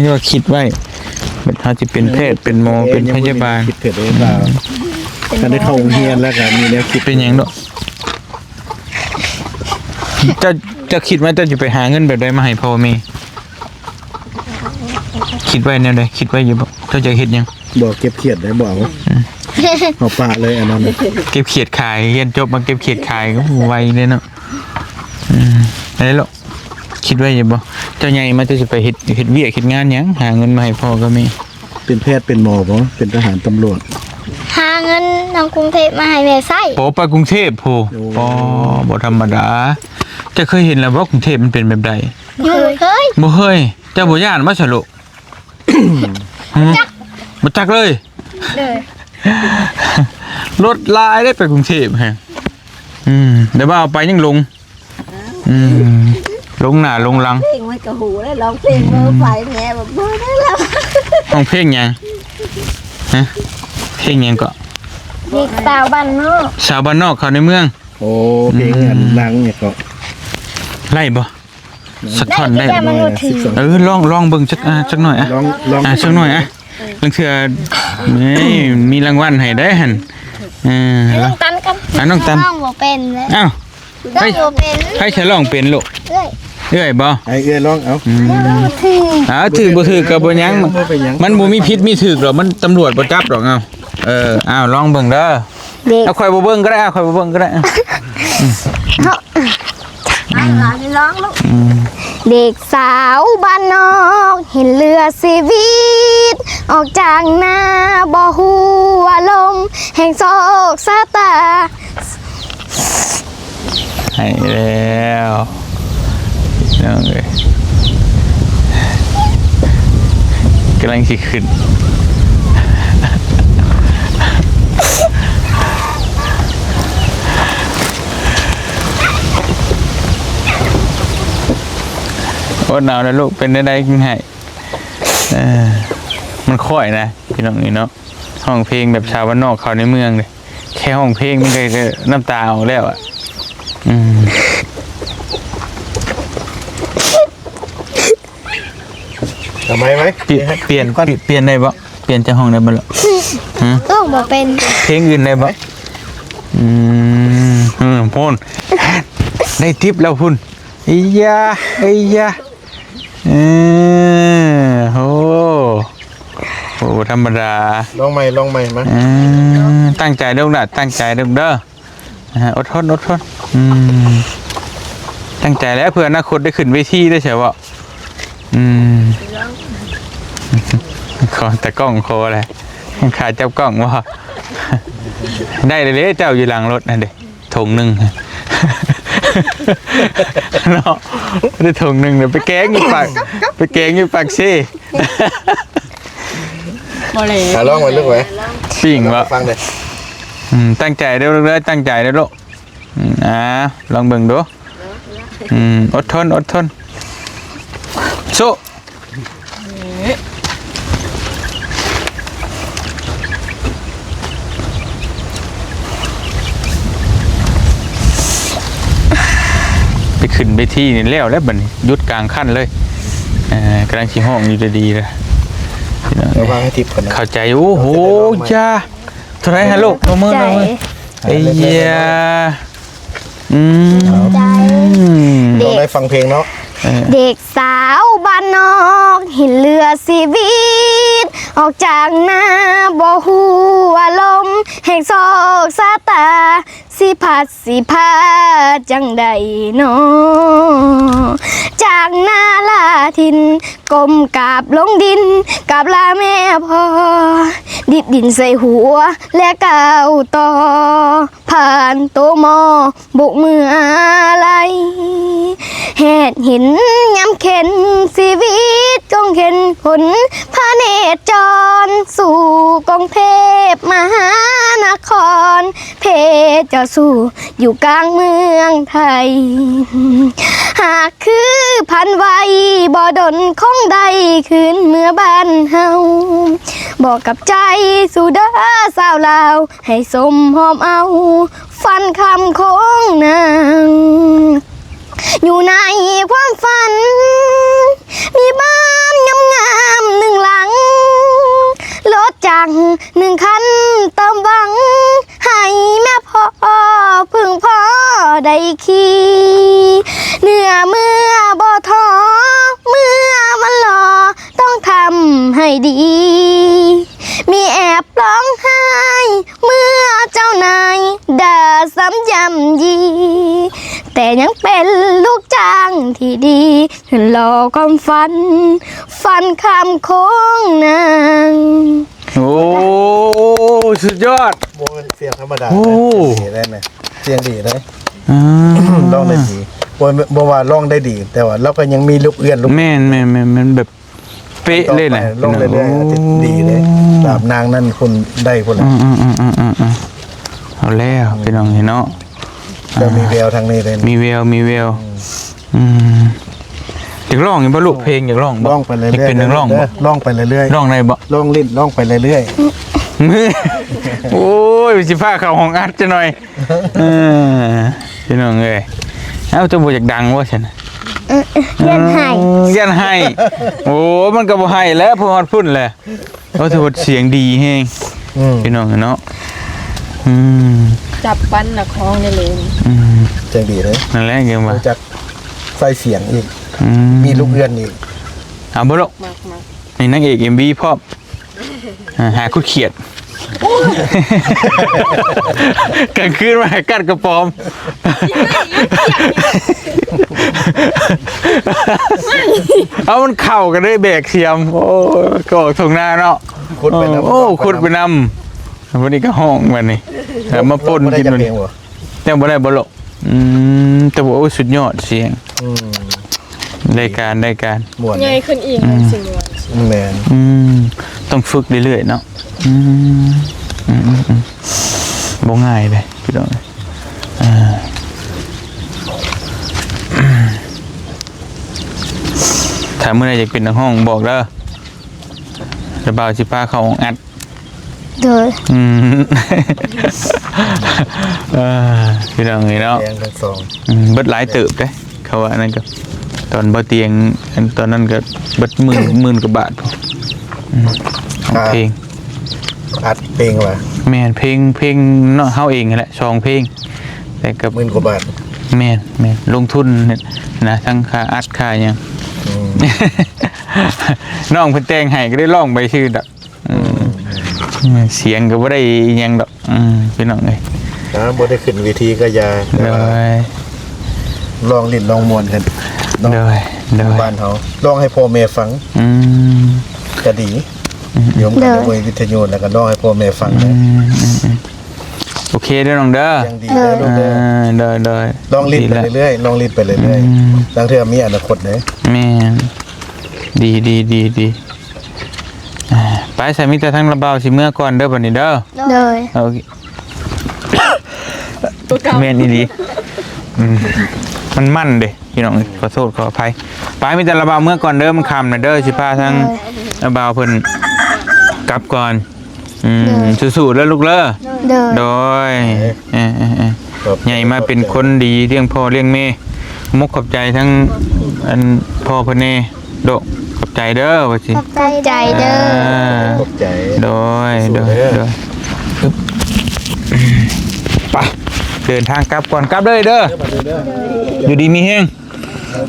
ຢ່າວ່າຄິດໄວ້ ເຮົາຊິເປັນແພດ ເປັນໝໍ ເປັນພະຍາບານ. ຄິດເຖິງວ່າ ອືມ ຄັນໄດ້ເຂົ້າໂຮງຮຽນແລ້ວກໍມີແນວຄິດ. ເປັນຫຍັງເນາະ? ເຈົ້າ ເຈົ້າຄິດວ່າເຈົ້າຈະໄປຫາເງິນແບບໃດມາໃຫ້ພໍ່ແມ່? ຄິດໄວ້ແນວໃດ? ຄິດໄວ້ຢູ່ບໍ່? ເຈົ້າຈະເຮັດຫຍັງ? ບໍ່ ເກັບຂຽດໄດ້ບໍ່ເອົາ. ອືມ ເອົາປະເລີຍອັນນັ້ນ. ເກັບຂຽດຂາຍ ຮຽນຈົບມາເກັບຂຽດຂາຍ ໂອ້ ໄວເດ້ເນາະ. ອືມ ໄດ້ລະ ຄິດໄວ້ຢູ່ບໍ່? ເຈົ້າໃຫຍ່ມາເຈົ້າຊິໄປເຮັດ ເຮັດວຽກເຮັດງານຫຍັງ? ຫາເງິນມາໃຫ້ພໍ່ກັບແມ່. ເປັນແພດເປັນໝໍບໍ່? ເປັນທະຫານຕຳຫຼວດ? ຫາເງິນທາງກຸງເທບມາໃຫ້ແມ່ໃຊ້. ໂອ້ ໄປກຸງເທບພຸ້ນ. ໂອ້ ບໍ່ທຳມະດາ. ເຈົ້າເຄີຍເຫັນແລ້ວບໍ່ ກຸງເທບມັນເປັນແບບໃດ? ບໍ່ເຄີຍ. ບໍ່ເຄີຍ. ເຈົ້າບໍ່ຢ້ານບໍ່ສະລູກ? ຫື? ບໍ່ຈັກເລີຍ. ໂດຍ. ລົດຫຼາຍເດ້ໄປກຸງເທບ. ອືມ ແຕ່ວ່າເອົາໄປຍັງຫຼົງ. ອືມ ຫຼົງໜ້າຫຼົງຫຼັງ. ເພງມັນກໍຮູ້ແລ້ວ ຮ້ອງເພງ ອືມ ເບິ່ງໄປແດ່ ບໍ່ໄດ້ແລ້ວ. ຮ້ອງເພງຫຍັງ? ຮະ? ເພງຫຍັງເກາະ? ເດັກສາວບ້ານນອກ ສາວບ້ານນອກເຂົ້າໃນເມືອງ. ໂອ້ ເພງ ອືມ ອັນນາງຫຍັງເກາະ? ໄດ້ບໍ່? ສັກທ່ອນໄດ້ບໍ່? ໄດ້ແຕ່ວ່າມັນບໍ່ຖືກ. ເອີ ລອງ ລອງເບິ່ງຈັກ ອ່າ ຈັກໜ້ອຍ ອ່ະ ລອງ ລອງ ອ່າ ຈັກໜ້ອຍ ອ່ະ. ລາງເທື່ອ ນີ້ ມີລາງວັນໃຫ້ໄດ້ຫັ້ນ. ເອີ ໃຫ້ນ້ອງຕັນກັນ. ອ່າ ນ້ອງຕັນ ຮ້ອງບໍ່ເປັນເລີຍ. ອ້າວ ຮ້ອງບໍ່ເປັນ. ໃຜ ໃຜຊິຮ້ອງເປັນລູກ? ເອື້ອຍ. ເອື້ອຍບໍ່? ໃຫ້ເອື້ອຍລອງເອົາ. ອືມ ຖືກ ອ່າ ຖືກບໍ່ຖືກກໍບໍ່ຫຍັງ ມັນບໍ່ມີຜິດມີຖືກດອກ ມັນຕຳຫຼວດບໍ່ຈັບດອກ. ເອົາ ເອີ ເອົາ ລອງເບິ່ງເດີ. ເດັກ ເອົາ ຂ້ອຍບໍ່ເບິ່ງກໍໄດ້ ເອົາ ຂ້ອຍບໍ່ເບິ່ງກໍໄດ້. ອືມ ເອົາ ລອງລູກ. ອືມ ເດັກສາວບ້ານນອກ ເຫັນເລືອຊີວິດ ອອກຈາກນາ ບໍ່ຮູ້ວ່າລົມແຫ່ງໂຊກຊະຕາ. ໃຫ້ແລ້ວ ພີ່ນ້ອງເອີຍ ກຳລັງຊິຂຶ້ນ ອົດເອົານະລູກ ເປັນແນວໃດຈຶ່ງໄຫ້? ເອີ ມັນຄ້ອຍນະ ພີ່ນ້ອງນີ້ເນາະ ຮ້ອງເພງແບບຊາວບ້ານນອກເຂົ້າໃນເມືອງເດ້. ແຄ່ຮ້ອງເພງມັນກໍ ກໍນ້ຳຕາອອກແລ້ວອະ. ອືມ ເອົາໃໝ່ໄວ້ ປ່ຽນ ປ່ຽນ ປ່ຽນໄດ້ບໍ່? ປ່ຽນຈາກຮ້ອງໄດ້ບໍ່ລະ? ຮະ? ຮ້ອງບໍ່ເປັນ. ເພງອື່ນໄດ້ບໍ່? ອືມ ເອີ ພຸ້ນ ໄດ້ຕິບແລ້ວພຸ້ນ. ອີຍາ ອີຍາ. ເອີ ໂອ້ ບໍ່ທຳມະດາ. ລອງໃໝ່ ລອງໃໝ່ ມາ. ເອີ ຕັ້ງໃຈລູກຫຼານ ຕັ້ງໃຈລູກເດີ. ອ່າ ອົດທົນ ອົດທົນ. ອືມ ຕັ້ງໃຈແລ້ວ ເພື່ອອະນາຄົດໄດ້ຂຶ້ນເວທີໄດ້ໃຊ່ບໍ່? ອືມ ຂໍແຕ່ກ້ອງ ຂໍແຫຼະ ຂາຈັບກ້ອງບໍ່? ໄດ້ເລີຍເດ້ ເຈົ້າຢູ່ຫຼັງລົດຫັ້ນເດ້ ຖົງໜຶ່ງເນາະ ໄດ້ຖົງໜຶ່ງ ໄປແກງຢູ່ປາກ ໄປແກງຢູ່ປາກເຊ. ບໍ່ແຫຼະ ອ່ະ ລອງໄວ້ລູກໄວ້ ປີ້ງບໍ່? ຟັງເດີ້. ອືມ ຕັ້ງໃຈເດີ້ລູກເດີ້ ຕັ້ງໃຈເດີ້ລູກ. ອືມ ອ່າ ລອງເບິ່ງດູ. ອືມ ອົດທົນ ອົດທົນ ສູ້. ໄປຂຶ້ນເວທີນີ້ແລ້ວແລ້ວ ບັດນີ້ຢຸດກາງຄັນເລີຍ. ເອີ ກຳລັງຊິຮ້ອງຢູ່ດີໆ ລະ ລະວັງໃຫ້ທິບກ່ອນນະ ເຂົ້າໃຈ. ໂອ້ໂຫ ເຮົາຈະໄດ້ລອງໃໝ່ ຢ່າ ເທົ່າໃດຫາລູກ? ນ້ອງມື ນ້ອງມື ເອີຍ ອືມ ໃຈ ເດັກ ຕ້ອງໄດ້ຟັງເພງເນາະ. ເອີ ເດັກສາວບ້ານນອກ ເຫັນເຫຼືອຊີວິດ ອອກຈາກນາບໍ່ຮູ້ອາລົມ ແຫ່ງໂຊກຊະຕາ ຊິພັດຊິພາຈັ່ງໃດນໍ ຈາກນາລາຖິ່ນ ກົ້ມກາບລົງດິນ ກາບລາແມ່ພໍ່ ດິດດິນໃສ່ຫົວ ແລະກ້າວຕໍ່ ຜ່ານໂຕມໍ ໂບກມືອາໄລ ແຮດເຫັນຍາມເຂັນ ຊີວິດກົງເຂັນ ຄົນພະເນຈອນ ສູ່ກົງເທບມະຫານະຄອນ ເພຈະສູ້ຢູ່ກາງເມືອງໄທ ຫາກຄືພັນໄວ ບໍ່ດົນຄົງໄດ້ຄືນເມືອບ້ານເຮົາ ບອກກັບໃຈສູ່ເດີສາວລາວ ໃຫ້ສົມຫອມເອົາ ຝັນຄຳໂຄງນາງ ຢູ່ໃນຄວາມຝັນ ມີບ້ານງາມໆໜຶ່ງຫຼັງ ລົດຈັກໜຶ່ງຄັນເຕີມຫວັງ ໃຫ້ແມ່ພໍ່ເພິ່ງພໍໄດ້ຂີ່ ເນື້ອເມື່ອບໍ່ທໍ້ ເມື່ອວັນຫຼໍ່ຕ້ອງທຳໃຫ້ດີ ມີແອບຮ້ອງໄຫ້ ເມື່ອເຈົ້ານາຍດ່າຊ້ຳຢ້ຳຢີ ແຕ່ຍັງເປັນລູກຈ້າງທີ່ດີ ຂຶ້ນລໍຄວາມຝັນ ຝັນຄຳໂຄງນາງ. ໂອ້ ສຸດຍອດ ບໍ່ແມ່ນສຽງທຳມະດາ ໂອ້ ເດ້ ສຽງດີເດ້ ອ່າ ຮ້ອງໄດ້ດີ ບໍ່ ບໍ່ວ່າຮ້ອງໄດ້ດີ ແຕ່ວ່າລາວກໍຍັງມີລູກເອື້ອນລູກ ແມ່ນໆໆ ແມ່ນແບບ ເປະເລີຍນະ ລົງເລື້ອຍໆ ໂອ້ ອາດຈະດີເດ້ ຕາມນາງນັ້ນພຸ້ນໄດ້ພຸ້ນແຫຼະ ອືມໆໆໆໆ ເອົາແລ້ວ ອືມ ພີ່ນ້ອງເອີຍເນາະ ແລ້ວມີແວວທາງນີ້ເດ້ ມີແວວ ມີແວວ ອືມ ອືມ ຢາກຮ້ອງຢູ່ບໍ່ລູກ ເພງ ຢາກຮ້ອງບໍ່? ຮ້ອງໄປເລື້ອຍໆ ຢາກເປັນນັກຮ້ອງບໍ່? ເດີ ຮ້ອງໄປເລື້ອຍໆ ຮ້ອງໄດ້ບໍ່? ຮ້ອງຫຼິ້ນ ຮ້ອງໄປເລື້ອຍໆ ໂອ້ຍ ຊິພາເຂົ້າຫ້ອງອັດຈັກໜ່ອຍ. ເອີ ພີ່ນ້ອງເອີຍ ເອົ້າ ເຈົ້າບໍ່ຢາກດັງບໍ່ຊັ້ນ? ຢ້ານໄຫ້ ຢ້ານໄຫ້ ໂອ້ ມັນກໍບໍ່ໄຫ້ແລ້ວ ພໍຮອດພຸ້ນແຫຼະ ໂອ້ ຖືວ່າສຽງດີແຮງ ອືມ ພີ່ນ້ອງເນາະ ອືມ ຈັບປັ້ນນັກຮ້ອງໄດ້ເລີຍ ອືມ ສຽງດີເລີຍ ນັ້ນແຫຼະ ຍັງວ່າ ຮູ້ຈັກໃສ່ສຽງອີກ ອືມ ມີລູກເອື້ອນອີກ ເອົາບໍ່ລູກ? ມັກໆ ນີ້ນາງເອກເອັມວີພ້ອມ ອ່າ ຫາຄຸດຂຽດ ກາງຄືນມາຫາກັດກະປອມ ເອົາ ມັນເຂົ້າກັນເດ້ ແບກສຽມ ໂອ້ ກໍອອກທົ່ງນາເນາະ ຂຸດໄປນຳ ໂອ້ ຂຸດໄປນຳ ວັນນີ້ກໍຮ້ອງ ບັດນີ້ ແລ້ວມາປົນກິນ ແຕ່ບໍ່ໄດ້ບໍ່ລະ? ອືມ ແຕ່ວ່າ ໂອ້ ສຸດຍອດສຽງ ອືມ ໄດ້ການ ໄດ້ການ ມ່ວນ ໃຫຍ່ຂຶ້ນອີກ ອືມ ມັນຊິມ່ວນ ແມ່ນ ອືມ ຕ້ອງຝຶກເລື້ອຍໆເນາະ ອືມ ອືມໆໆ ບໍ່ງ່າຍເດ້ພີ່ນ້ອງ ອ່າ ຖ້າມື້ໃດຢາກເປັນນັກຮ້ອງບອກເດີ ລະບ່າວຊິພາເຂົ້າຫ້ອງອັດ ໂດຍ ອືມ ເອີ ພີ່ນ້ອງເອີຍເນາະ ແຮງທັງສອງ ອືມ ເບິດຫຼາຍເຕີບເດ້ ເຂົາວ່າອັນນັ້ນກໍ ຕອນບໍ່ຕຽງ ອັນຕອນນັ້ນກໍເບິດໝື່ນ ໝື່ນກວ່າບາດ ອືມ ອ່າ ເພງ ອັດເພງວ່າ ແມ່ນ ເພງ ເພງເນາະ ເຮົາເອງຫັ້ນແຫຼະ ສອງເພງ ແຕ່ກໍໝື່ນກວ່າບາດ ແມ່ນໆ ລົງທຶນນະ ທັງຄ່າອັດຄ່າຫຍັງ ອືມ ນ້ອງເພິ່ນແຕ່ງໃຫ້ກໍໄດ້ຮ້ອງໄປຊື່ດອກ. ອືມ ອືມ ສຽງກໍບໍ່ໄດ້ອີ່ຫຍັງດອກ ອືມ ພີ່ນ້ອງເອີຍ. ອ່າ ບໍ່ໄດ້ຂຶ້ນເວທີກໍຢ່າ ໂດຍ ແຕ່ວ່າລອງຫຼິ້ນລອງມ່ວນກັນເນາະ ໂດຍ ໂດຍ ບ້ານເຮົາ ລອງໃຫ້ພໍ່ແມ່ຟັງ ອືມ ກໍດີ ອືມ ຢູ່ນຳກັນ ໂດຍ ໃນວິທະຍຸ ແລ້ວກໍລອງໃຫ້ພໍ່ແມ່ຟັງ ອືມ ອືມ ອືມ. ໂອເຄເດີນ້ອງເດີ ຍັງດີເດີ ເອີ ໂດຍ ໂດຍ ໂດຍ ລອງຫຼິ້ນໄປເລື້ອຍໆ ລອງຫຼິ້ນໄປເລື້ອຍໆ ອືມ ລາງເທື່ອມີອະນາຄົດເດ້. ແມ່ນ ດີ ດີ ດີ ດີ. ອ່າ ໄປ ສາມີແຕ່ທາງລະບ່າວຊິເມືອກ່ອນເດີບັດນີ້ເດີ. ໂດຍ ໂອເຄ ແມ່ນອີ່ຫຼີ ອືມ ມັນມັນເດ້ພີ່ນ້ອງເອີຍ ຂໍໂທດຂໍອະໄພ. ໄປ ມີແຕ່ລະບ່າວເມືອກ່ອນເດີ ມັນຄ່ຳແລ້ວເດີ ຊິພາທາງ ໂດຍ ລະບ່າວເພິ່ນກັບກ່ອນ. ອືມ ໂດຍ ສູ້ໆເດີລູກເດີ. ໂດຍ ໂດຍ ເອີ ເອີ ເອີ ເອີ ໃຫຍ່ມາເປັນຄົນດີ ລ້ຽງພໍ່ລ້ຽງແມ່. ຂອບໃຈ ຂອບໃຈທັງອັນພໍ່ເພິ່ນແດ່ ໂດ ຂອບໃຈເດີວ່າຊິ ຂອບໃຈເດີ ຂອບໃຈ ໂດຍ ສູ້ໆ ໂດຍ ເດີ ໂດຍ. ໄປ ເດີນທາງກັບກ່ອນ ກັບເລີຍເດີ ຢູ່ດີມີແຮງ.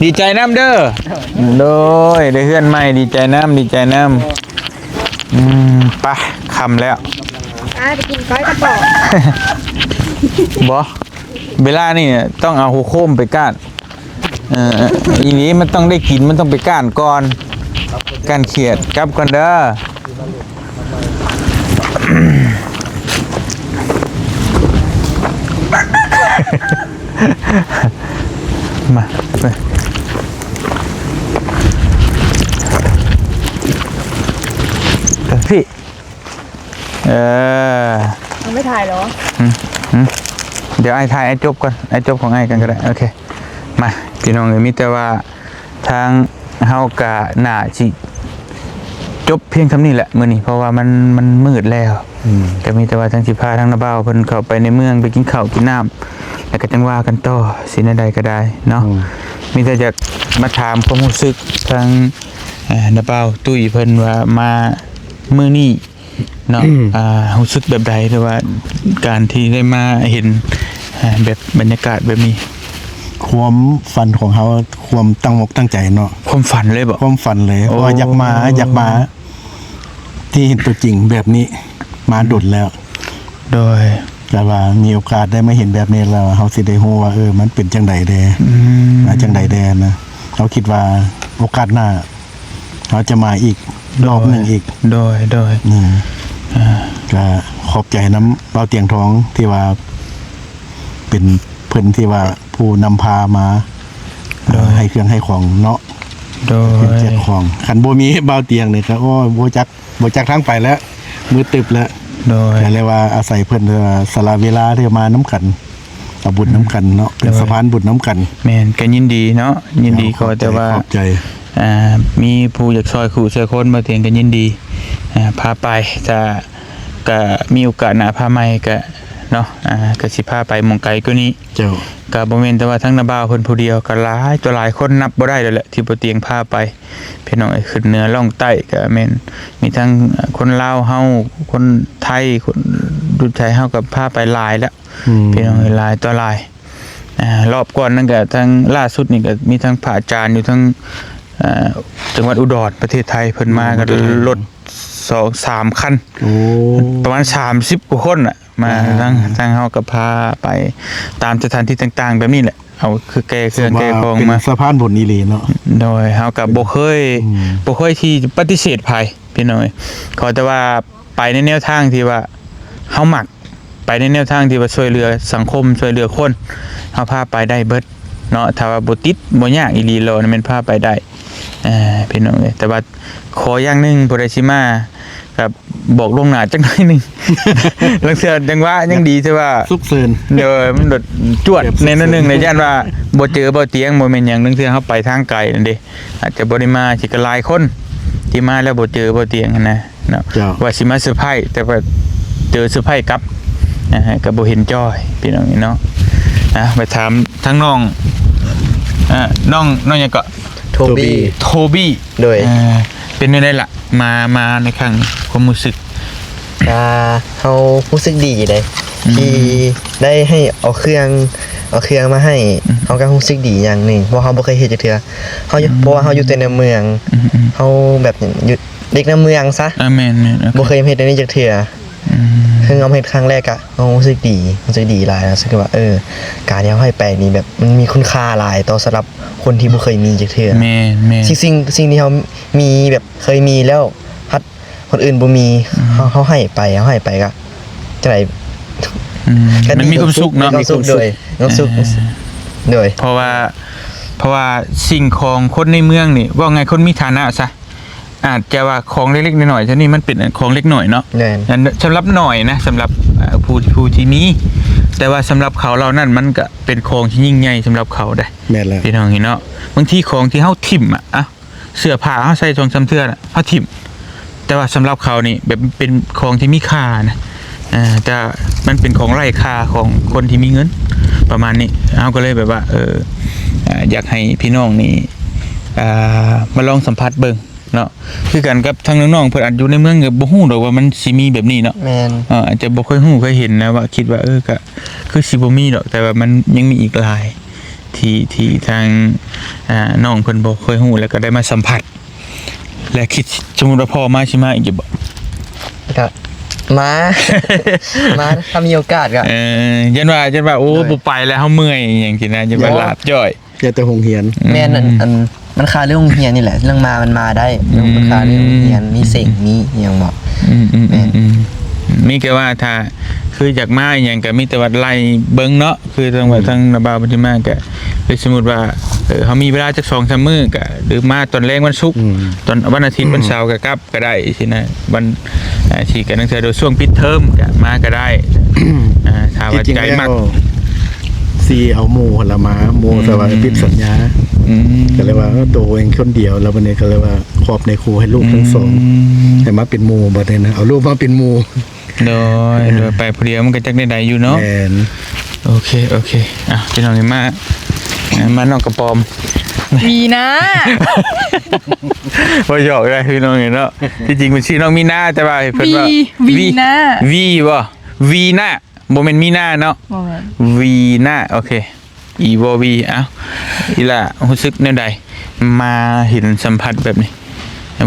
ດີໃຈນຳເດີ ໂດຍ ໄດ້ເຮືອນໃໝ່ ດີໃຈນຳ ດີໃຈນຳ. ອືມ ໄປ ຄ່ຳແລ້ວ ອ້າຍ ໄປກິນກ້ອຍກະປອກ. ບໍ່ ເວລານີ້ຕ້ອງເອົາຫົວໂຄມໄປກ້ານ ເອີ ອີ່ນີ້ມັນຕ້ອງໄດ້ກິນ ມັນຕ້ອງໄປກ້ານກ່ອນ ກ້ານຂຽດ ກັບກ່ອນເດີ. ມາ ໄປ ໄປ ພີ່ ເອີ ເອົາໄປຖ່າຍເຫຼືອ? ອືມ ອືມ ດຽວອ້າຍຖ່າຍ ອ້າຍຈົບກ່ອນ ອ້າຍຈົບຂອງອ້າຍກ່ອນກໍໄດ້ ໂອເຄ. ມາ ພີ່ນ້ອງເອີຍ ມີແຕ່ວ່າ ທາງເຮົາກະໜ້າຊິຈົບພຽງສ່ຳນີ້ແຫຼະມື້ນີ້ ເພາະວ່າມັນ ມັນມືດແລ້ວ ອືມ ກະມີແຕ່ວ່າທາງຊິພາທາງນ້າບ່າວເພິ່ນເຂົ້າໄປໃນເມືອງ ໄປກິນເຂົ້າກິນນ້ຳ ແລ້ວກະຈັ່ງວ່າກັນຕໍ່ ຊິແນວໃດກະໄດ້ເນາະ ອືມ ມີແຕ່ຢາກມາຖາມຄວາມຮູ້ສຶກທາງ ເອີ ນ້າບ່າວຕຸ້ຍເພິ່ນວ່າມາມື້ນີ້ ເນາະ ອືມ ອ່າ ຮູ້ສຶກແບບໃດ ຫຼືວ່າການທີ່ໄດ້ມາເຫັນ ອ່າ ແບບບັນຍາກາດແບບນີ້? ຄວາມຝັນຂອງເຮົາ ຄວາມຕັ້ງອົກຕັ້ງໃຈເນາະ ຄວາມຝັນເລີຍບໍ? ຄວາມຝັນເລີຍ ໂອ້ ເພາະວ່າຢາກມາ ຢາກມາທີ່ເຫັນຕົວຈິງແບບນີ້ ມາດົນແລ້ວ ໂດຍ ແຕ່ວ່າມີໂອກາດໄດ້ມາເຫັນແບບນີ້ແລ້ວ ເຮົາຊິໄດ້ຮູ້ວ່າ ເອີ ມັນເປັນຈັ່ງໃດແດ່ ອືມ ມາຈັ່ງໃດແດ່ນະ ເຮົາຄິດວ່າໂອກາດໜ້າ ເຮົາຈະມາອີກ ໂດຍ ຮອບໜຶ່ງອີກ ໂດຍ ໂດຍ ອືມ ອ່າ ກະຂອບໃຈນຳບ່າວຕຽງທອງ ທີ່ວ່າເປັນເພິ່ນທີ່ວ່າຜູ້ນຳພາມາ ໂດຍ ໃຫ້ເຄື່ອງໃຫ້ຂອງເນາະ ໂດຍ ເຄື່ອງແຈກຂອງ ຄັນບໍ່ມີບ່າວຕຽງນີ້ກະ ໂອ້ຍ ບໍ່ຈັກ ບໍ່ຈັກທາງໄປແລ້ວ ມືດຕຶບແລ້ວ ໂດຍ ກະເລີຍວ່າອາໄສເພິ່ນ ສະຫຼະເວລາທີ່ມານຳກັນ ເອົາບຸນນຳກັນເນາະ ເປັນ ໂດຍ ສະພານບຸນນຳກັນ ແມ່ນ ກະຍິນດີເນາະ ຍິນດີ ເຈົ້າ ຂໍແຕ່ວ່າ ຂອບໃຈ ອ່າ ມີຜູ້ຢາກຊ່ອຍຄູ່ຊ່ອຍຄົນ ບ່າວຕຽງກະຍິນດີ ອ່າ ພາໄປ ຖ້າ ກະມີໂອກາດໜ້າພາໃໝ່ກະເນາະ ອ່າ ກະຊິພາໄປໝ່ອງໄກກວ່ານີ້ ເຈົ້າ ກະບໍ່ແມ່ນແຕ່ວ່າທາງນ້າບ່າວເພິ່ນຜູ້ດຽວ ກະຫຼາຍຕໍ່ຫຼາຍຄົນ ນັບບໍ່ໄດ້ແລ້ວແຫຼະ ທີ່ບ່າວຕຽງພາໄປ ພີ່ນ້ອງເອີຍ ຂຶ້ນເໜືອລ່ອງໃຕ້ກະແມ່ນ ມີທັງຄົນລາວເຮົາ ຄົນໄທ ຄົນດຸໄທເຮົາກະພາໄປຫຼາຍແລ້ວ ອືມ ພີ່ນ້ອງເອີຍ ຫຼາຍຕໍ່ຫຼາຍ ອ່າ ຮອບກ່ອນນັ້ນກະ ທັງລ່າສຸດນີ້ກະມີທັງພະອາຈານຢູ່ທັງ ອ່າ ຈັງຫວັດອຸດອນ ປະເທດໄທ ເພິ່ນມາ ອືມ ກັນລົດສອງສາມຄັນ ໂອ້ ປະມານສາມສິບກວ່າຄົນນະ ມາ ອ່າ ທາງ ທາງເຮົາກໍພາໄປຕາມສະຖານທີ່ຕ່າງໆແບບນີ້ແຫຼະ ເອົາຄືແກ່ເຄື່ອງແກ່ຂອງມາ ເປັນສະພານບຸນອີ່ຫຼີເນາະ ໂດຍ ເຮົາກໍບໍ່ເຄີຍ ອືມ ບໍ່ເຄີຍທີ່ປະຕິເສດໃຜພີ່ນ້ອງເອີຍ ຂໍແຕ່ວ່າໄປໃນແນວທາງທີ່ວ່າເຮົາມັກ ໄປໃນແນວທາງທີ່ວ່າຊ່ວຍເຫຼືອສັງຄົມ ຊ່ວຍເຫຼືອຄົນ ເຮົາພາໄປໄດ້ເບິດເນາະ ຖ້າວ່າບໍ່ຕິດບໍ່ຍາກອີ່ຫຼີແລ້ວແມ່ນພາໄປໄດ້ ເອີ ພີ່ນ້ອງເອີຍ ແຕ່ວ່າ ຂໍຢ່າງໜຶ່ງ ຜູ້ໃດຊິມາກໍບອກລ່ວງໜ້າຈັກໜ້ອຍໜຶ່ງ ລາງເທື່ອຈັງຫວະຍັງດີ ແຕ່ວ່າສຸກເສີນ ໂດຍ ມັນໂດດຈວດແດ່ໜ້ອຍໜຶ່ງ ແບບສຸກເສີນ ແລ້ວຢ້ານວ່າບໍ່ເຈີບໍ່ຕຽງ ບໍ່ແມ່ນຫຍັງ ລາງເທື່ອເຮົາໄປທາງໄກນັ້ນເດ້ ອາດຈະບໍ່ໄດ້ມາ ຊິກໍຫຼາຍຄົນທີ່ມາແລ້ວບໍ່ເຈີບໍ່ຕຽງຫັ້ນນະ ເນາະ ເຈົ້າ ວ່າຊິມາເຊີໄພ ແຕ່ວ່າເຈີເຊີໄພກັບ ອ່າ ກໍບໍ່ເຫັນຈ້ອຍ ພີ່ນ້ອງເນາະ ອ່າ ໄປຖາມທາງນ້ອງ ອ່າ ນ້ອງ ນ້ອງຫຍັງເກາະ? ໂທບີ ໂທບີ ໂດຍ ອ່າ ເປັນແນວໃດລະ ມາ ມາໃນຄັ້ງນີ້ ຄວາມຮູ້ສຶກ? ກະເຮົາຮູ້ສຶກດີເດ້ ອືມ ທີ່ໄດ້ໃຫ້ເອົາເຄື່ອງ ເອົາເຄື່ອງມາໃຫ້ ອືມ ເຮົາກໍຮູ້ສຶກດີຢ່າງໜຶ່ງ ເພາະເຮົາບໍ່ເຄີຍເຮັດຈັກເທື່ອ ເຮົາຢູ່ ອືມ ເພາະວ່າເຮົາຢູ່ແຕ່ໃນເມືອງ ອືມໆ ເຮົາແບບຫຍັງ ຢູ່ເດັກໃນເມືອງຊະ ອ່າ ແມ່ນໆ ໂອເຄ ບໍ່ເຄີຍເຮັດແນວນີ້ຈັກເທື່ອ ອືມ ເຊິ່ງເຮົາເຮັດຄັ້ງແລກກະ ເຮົາຮູ້ສຶກດີ ຮູ້ສຶກດີຫຼາຍ ຮູ້ສຶກວ່າ ເອີ ການທີ່ເຮົາໃຫ້ໄປນີ້ແບບມັນມີຄຸນຄ່າຫຼາຍຕໍ່ສຳລັບຄົນທີ່ບໍ່ເຄີຍມີຈັກເທື່ອ ແມ່ນໆ ສິ່ງ ສິ່ງ ສິ່ງທີ່ເຮົາມີແບບເຄີຍມີແລ້ວ ພັດ ຄົນອື່ນບໍ່ມີ ອືມ ເຮົາ ເຮົາໃຫ້ໄປ ເຮົາໃຫ້ໄປກະຈັ່ງໃດ ອືມ ກະ ມັນມີຄວາມສຸກເນາະ ມີຄວາມສຸກ ມີຄວາມສຸກ ໂດຍ ມີຄວາມສຸກ ອ່າ ໂດຍ ເພາະວ່າ ເພາະວ່າສິ່ງຂອງຄົນໃນເມືອງນີ້ ເວົ້າງ່າຍຄົນມີຖານະຊະ ອາດຈະວ່າຂອງເລັກໆນ້ອຍໆ ຊະນີ້ມັນເປັນຂອງເລັກນ້ອຍເນາະ ແມ່ນ ອັນ ສຳລັບໜ້ອຍນະ ສຳລັບ ເອີ ຜູ້ ຜູ້ທີ່ມີ ແຕ່ວ່າສຳລັບເຂົາເຫຼົ່ານັ້ນ ມັນກະເປັນຂອງທີ່ຍິ່ງໃຫຍ່ສຳລັບເຂົາເດ້ ແມ່ນແລ້ວ ພີ່ນ້ອງເນາະ ບາງທີຂອງທີ່ເຮົາຖິ້ມອະ ອ່ະ ເສື້ອຜ້າເຮົາໃສ່ສອງສາມເທື່ອນະ ເຮົາຖິ້ມ ແຕ່ວ່າສຳລັບເຂົານີ້ແບບເປັນຂອງທີ່ມີຄ່ານະ ເອີ ແຕ່ມັນເປັນຂອງໄຮ້ຄ່າຂອງຄົນທີ່ມີເງິນ ປະມານນີ້ ເຮົາກໍເລີຍແບບວ່າ ເອີ ອ່າ ຢາກໃຫ້ພີ່ນ້ອງນີ້ ອ່າ ມາລອງສຳຜັດເບິ່ງເນາະ ຄືກັນກັບທາງນ້ອງໆ ເພິ່ນອາດຢູ່ໃນເມືອງກໍບໍ່ຮູ້ດອກວ່າມັນຊິມີແບບນີ້ເນາະ ແມ່ນ ເອີ ອາດຈະບໍ່ເຄີຍຮູ້ເຄີຍເຫັນນະ ວ່າຄິດວ່າ ເອີ ກໍຄືຊິບໍ່ມີດອກ ແຕ່ວ່າມັນຍັງມີອີກຫຼາຍ ທີ່ ທີ່ທາງ ອ່າ ນ້ອງເພິ່ນບໍ່ເຄີຍຮູ້ ແລ້ວກໍໄດ້ມາສຳຜັດ ແລະ ຄິດ ສົມມຸດວ່າພໍ່ມາ ຊິມາອີກຢູ່ບໍ່? ກະມາ ມາ ຖ້າມີໂອກາດກະ ເອີ ຢ້ານວ່າ ຢ້ານວ່າ ໂອ້ ໂດຍ ບໍ່ໄປແລ້ວ ເຮົາເມື່ອຍ ອີ່ຫຍັງຊີ້ນະ ຢ້ານວ່າ ໂອ້ ຫຼາບຈ້ອຍ ແຕ່ ແຕ່ໂຮງຮຽນ ອືມ ແມ່ນ ອັນ ອັນ ມັນຄາເລື່ອງໂຮງຮຽນນີ້ແຫຼະ ເລື່ອງມາມັນມາໄດ້ ອືມ ເລື່ອງມັນຄາເລື່ອງໂຮງຮຽນ ມີເສັງ ອືມ ມີອີ່ຫຍັງເບາະ ອືມໆໆໆ ແມ່ນ ມີແຕ່ວ່າຖ້າຄືຢາກມາອີ່ຫຍັງກໍມີແຕ່ວ່າໄລ່ເບິ່ງເນາະ ຄືທາງວ່າ ອືມ ທາງນ້າບ່າວເພິ່ນຊິມາກໍ ຄືສົມມຸດວ່າ ເອີ ເຮົາມີເວລາຈັກສອງສາມມື້ກໍ ຫຼືມາຕອນແລງວັນສຸກ ອືມ ຕອນວັນອາທິດ ອືມ ວັນເສົາກໍກັບກໍໄດ້ຊີ້ນະ ວັນ ອາ ທີ່ກະນັ່ງເທື່ອ ໂດຍຊ່ວງປິດເທີມກະມາກະໄດ້ ອ່າ ຖ້າວ່າໃຈມັກ ທີ່ຈິງແລ້ວຊິເອົາໝູ່ຫັ້ນລະມາ ໝູ່ ອືມ ແຕ່ວ່າຕິດສັນຍາ ອືມ ກະເລີຍວ່າ ເອີ ໂຕເອງຄົນດຽວ ແລ້ວບັດນີ້ກະເລີຍວ່າ ຄອບໃນຄູ່ໃຫ້ລູກທັງສອງ ອືມ ໃຫ້ມາເປັນໝູ່ບັດນີ້ນະ ເອົາລູກມາເປັນໝູ່ ໂດຍ ໂດຍ ໄປຜູ້ດຽວມັນກະຈັກແນວໃດຢູ່ເນາະ ແມ່ນ ໂອເຄ ໂອເຄ ອ່ະ ພີ່ນ້ອງ ມາ ມານ້ອງກະປອມ ວີນາ ບໍ່ຫຍອກເດ້ພີ່ນ້ອງເນາະ ທີ່ຈິງເພິ່ນຊື່ນ້ອງມີນາ ແຕ່ວ່າເພິ່ນວ່າ ວີ ວີນາ ວີບໍ່? ວີນາ ບໍ່ແມ່ນມີນາເນາະ ບໍ່ແມ່ນ ວີນາ ໂອເຄ ອີວໍວີ ເອົ້າ ອີ່ຫຼ້າຮູ້ສຶກແນວໃດ ມາເຫັນສຳຜັດແບບນີ້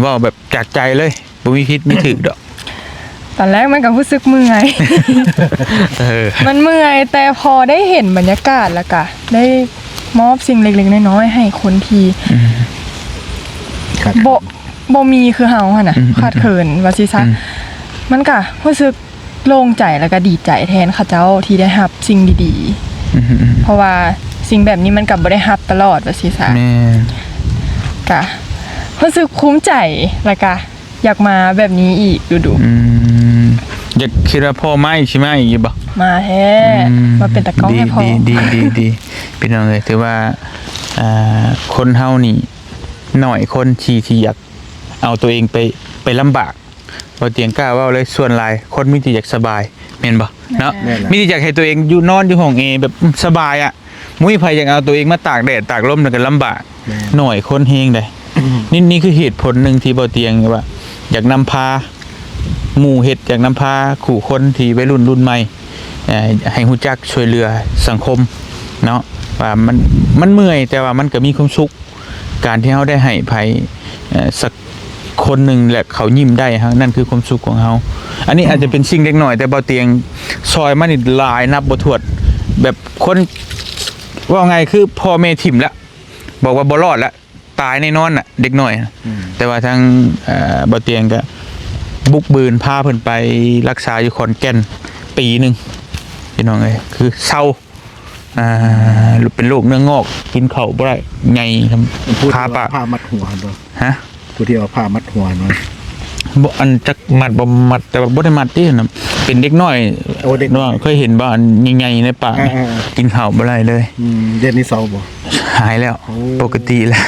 ເວົ້າແບບຈາກໃຈເລີຍ ບໍ່ມີຜິດມີຖືກດອກ ຕອນແລກມັນກໍຮູ້ສຶກເມື່ອຍ ເອີ ມັນເມື່ອຍ ແຕ່ພໍໄດ້ເຫັນບັນຍາກາດ ແລ້ວກະໄດ້ມອບສິ່ງເລັກໆນ້ອຍໆໃຫ້ຄົນທີ່ ອືມ ຂາດ ບໍ່ ບໍ່ມີຄືເຮົາຫັ້ນນະ ອືມໆໆ ຂາດເຂີນວ່າຊີ້ຊະ ອືມ ມັນກະຮູ້ສຶກໂລ່ງໃຈ ແລ້ວກະດີໃຈແທນເຂົາເຈົ້າທີ່ໄດ້ຮັບສິ່ງດີໆ ອືມໆໆ ເພາະວ່າສິ່ງແບບນີ້ມັນກະບໍ່ໄດ້ຮັບຕະຫຼອດວ່າຊີ້ຊະ ແມ່ນ ກະຮູ້ສຶກພູມໃຈ ແລ້ວກະ ຢາກມາແບບນີ້ອີກດຸໆ ອືມ ຢາກ ຄິດວ່າພໍ່ມາອີກ ຊິມາອີກຢູ່ບໍ່? ມາແທ້ ອືມ ມາເປັນຕາກ້ອງໃຫ້ພໍ່ ດີໆໆໆ ພີ່ນ້ອງເອີຍ ຖືວ່າ ອ່າ ຄົນເຮົານີ້ໜ້ອຍຄົນທີ່ ທີ່ຢາກເອົາຕົວເອງໄປ ໄປລຳບາກ ບໍ່ຕຽງກ້າເວົ້າເລີຍ ສ່ວນຫຼາຍຄົນມີແຕ່ຢາກສະບາຍ ແມ່ນບໍ່? ເນາະ ແມ່ນ ມີແຕ່ຢາກໃຫ້ຕົວເອງຢູ່ ນອນຢູ່ຫ້ອງແອແບບ ອືມ ສະບາຍອະ ບໍ່ມີໃຜຢາກເອົາຕົວເອງມາຕາກແດດຕາກລົມ ແລ້ວກໍລຳບາກ ແມ່ນ ໜ້ອຍຄົນແຮງໃດ໋ ອືມ ນີ້ ນີ້ຄືເຫດຜົນໜຶ່ງທີ່ບໍ່ຕຽງວ່າ ຢາກນຳພາໝູ່ເຮັດ ຢາກນຳພາຄູ່ຄົນທີ່ໄວລຸ້ນລຸ້ນໃໝ່ ເອີ ໃຫ້ຮູ້ຈັກຊ່ວຍເຫຼືອສັງຄົມເນາະ ວ່າມັນ ມັນເມື່ອຍ ແຕ່ວ່າມັນກໍມີຄວາມສຸກ ການທີ່ເຮົາໄດ້ໃຫ້ໃຜ ເອີ ສັກຄົນໜຶ່ງ ແລະ ເຂົາຍິ້ມໄດ້ ເຮົາ ນັ້ນຄືຄວາມສຸກຂອງເຮົາ ອັນນີ້ອາດຈະເປັນສິ່ງເລັກນ້ອຍ ແຕ່ບໍ່ຕຽງຊ່ອຍມານີ້ຫຼາຍນັບບໍ່ຖ້ວນ ແບບຄົນ ເວົ້າງ່າຍຄືພໍ່ແມ່ຖິ້ມແລ້ວ ບອກວ່າບໍ່ລອດແລ້ວ ຕາຍແນ່ນອນນະ ເດັກນ້ອຍນະ ອືມ ແຕ່ວ່າທາງ ເອີ ບໍ່ຕຽງກໍບຸກບືນພາເພິ່ນໄປລັກສາຢູ່ຂອນແກ່ນປີໜຶ່ງ ພີ່ນ້ອງເອີຍ ຄືເຊົາ ອ່າ ເປັນໂລກເນື້ອງອກ ກິນເຂົ້າບໍ່ໄດ້ ໃຫຍ່ ຄາປາກ ຜ້າມັດຫົວຫັ້ນບໍ່? ຮະ? ຜູ້ທີ່ເອົາຜ້າມັດຫົວຫັ້ນບໍ່? ອັນຈັກມັດບໍ່ມັດ ແຕ່ວ່າບໍ່ໄດ້ມັດຕິ ເປັນເດັກນ້ອຍ ໂອ້ ເດັກນ້ອຍ ເຄີຍເຫັນບໍ່? ອັນໃຫຍ່ໆໃນປ່າ ອ່າໆໆ ກິນເຂົ້າບໍ່ໄດ້ເລີຍ ອືມ ດຽວນີ້ເຊົາບໍ່? ຫາຍແລ້ວ ໂອ້ ປົກກະຕິແລ້ວ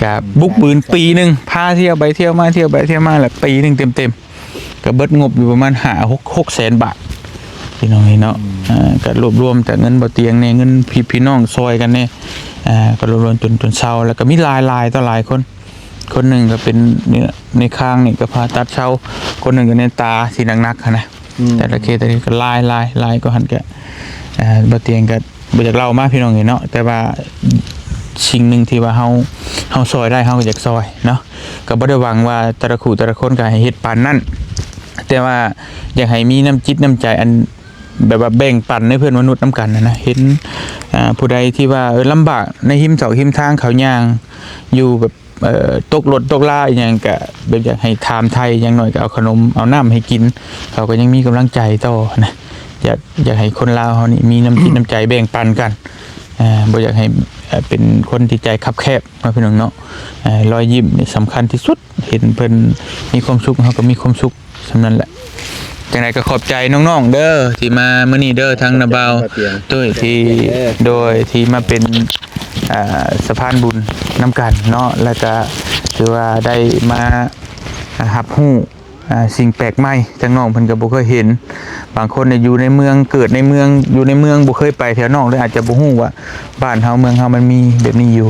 ກະບຸກບືນປີໜຶ່ງ ພາທ່ຽວໄປທ່ຽວມາ ທ່ຽວໄປທ່ຽວມາ ແລ້ວປີໜຶ່ງເຕັມໆ ກໍເບິດງົບຢູ່ປະມານຫ້າ ຫົກ ຫົກແສນບາດ ພີ່ນ້ອງເອີຍເນາະ ອືມ ອ່າ ກໍລວບລວມຈາກເງິນບໍ່ຕຽງແດ່ ເງິນພີ່ ພີ່ນ້ອງຊ່ອຍກັນແດ່ ອ່າ ກໍລວບລວມຈົນ ຈົນເຊົາ ແລ້ວກໍມີຫຼາຍໆຕໍ່ຫຼາຍຄົນ ຄົນໜຶ່ງກໍເປັນນີ້ແຫຼະ ໃນຄາງນີ້ກໍຜ່າຕັດເຊົາ ຄົນໜຶ່ງກໍໃນຕາທີ່ໜັກໆຫັ້ນນະ ອືມ ແຕ່ລະເຄສ ແຕ່ລະເຄສກໍຫຼາຍໆ ຫຼາຍກວ່າຫັ້ນກໍ ອ່າ ບໍ່ຕຽງກໍ ບໍ່ຢາກເລົ່າມາພີ່ນ້ອງເອີຍເນາະ ແຕ່ວ່າສິ່ງໜຶ່ງທີ່ວ່າເຮົາ ເຮົາຊ່ອຍໄດ້ ເຮົາກໍຢາກຊ່ອຍເນາະ ກໍບໍ່ໄດ້ຫວັງວ່າແຕ່ລະຄູ່ແຕ່ລະຄົນກໍໃຫ້ເຮັດປານນັ້ນ ແຕ່ວ່າຢາກໃຫ້ມີນ້ຳຈິດນ້ຳໃຈອັນ ແບບວ່າແບ່ງປັນໃນເພື່ອນມະນຸດນຳກັນນະ ເຫັນ ອ່າ ຜູ້ໃດທີ່ວ່າ ເອີ ລຳບາກໃນຮິມຊອກຮິມທາງ ເຂົາຍ່າງຢູ່ແບບ ເອີ ຕົກລົດຕົກລາອີ່ຫຍັງ ກະແບບຢາກໃຫ້ຖາມໄຖ່ ຢ່າງໜ້ອຍກະເອົາຂະໜົມເອົານ້ຳໃຫ້ກິນ ເຂົາກໍຍັງມີກຳລັງໃຈຕໍ່ນະ. ຢາກ ຢາກໃຫ້ຄົນລາວເຮົານີ້ມີນ້ຳຈິດນ້ຳໃຈແບ່ງປັນກັນ ເອີ ບໍ່ຢາກໃຫ້ ເອີ ເປັນຄົນທີ່ໃຈຄັບແຄບເນາະ ພີ່ນ້ອງເນາະ. ເອີ ລອຍຍິ້ມນີ້ສຳຄັນທີ່ສຸດ ເຫັນເພິ່ນມີຄວາມສຸກ ເຮົາກໍມີຄວາມສຸກ ສ່ຳນັ້ນແຫຼະ. ຈັ່ງໃດກໍຂອບໃຈນ້ອງໆເດີ ທີ່ມາມື້ນີ້ເດີ ທັງນ້າບ່າວຕຸ້ຍທີ່ ໂດຍ ທີ່ມາເປັນ ອ່າ ສະພານບຸນນຳກັນເນາະ ແລ້ວກໍຖືວ່າໄດ້ມາ ອ່າ ຮັບຮູ້ ອ່າ ສິ່ງແປກໃໝ່ ທາງນ້ອງເພິ່ນກໍບໍ່ເຄີຍເຫັນ. ບາງຄົນນີ້ຢູ່ໃນເມືອງ ເກີດໃນເມືອງ ຢູ່ໃນເມືອງ ບໍ່ເຄີຍໄປແຖວນອກເລີຍ ອາດຈະບໍ່ຮູ້ວ່າບ້ານເຮົາເມືອງເຮົາມັນມີແບບນີ້ຢູ່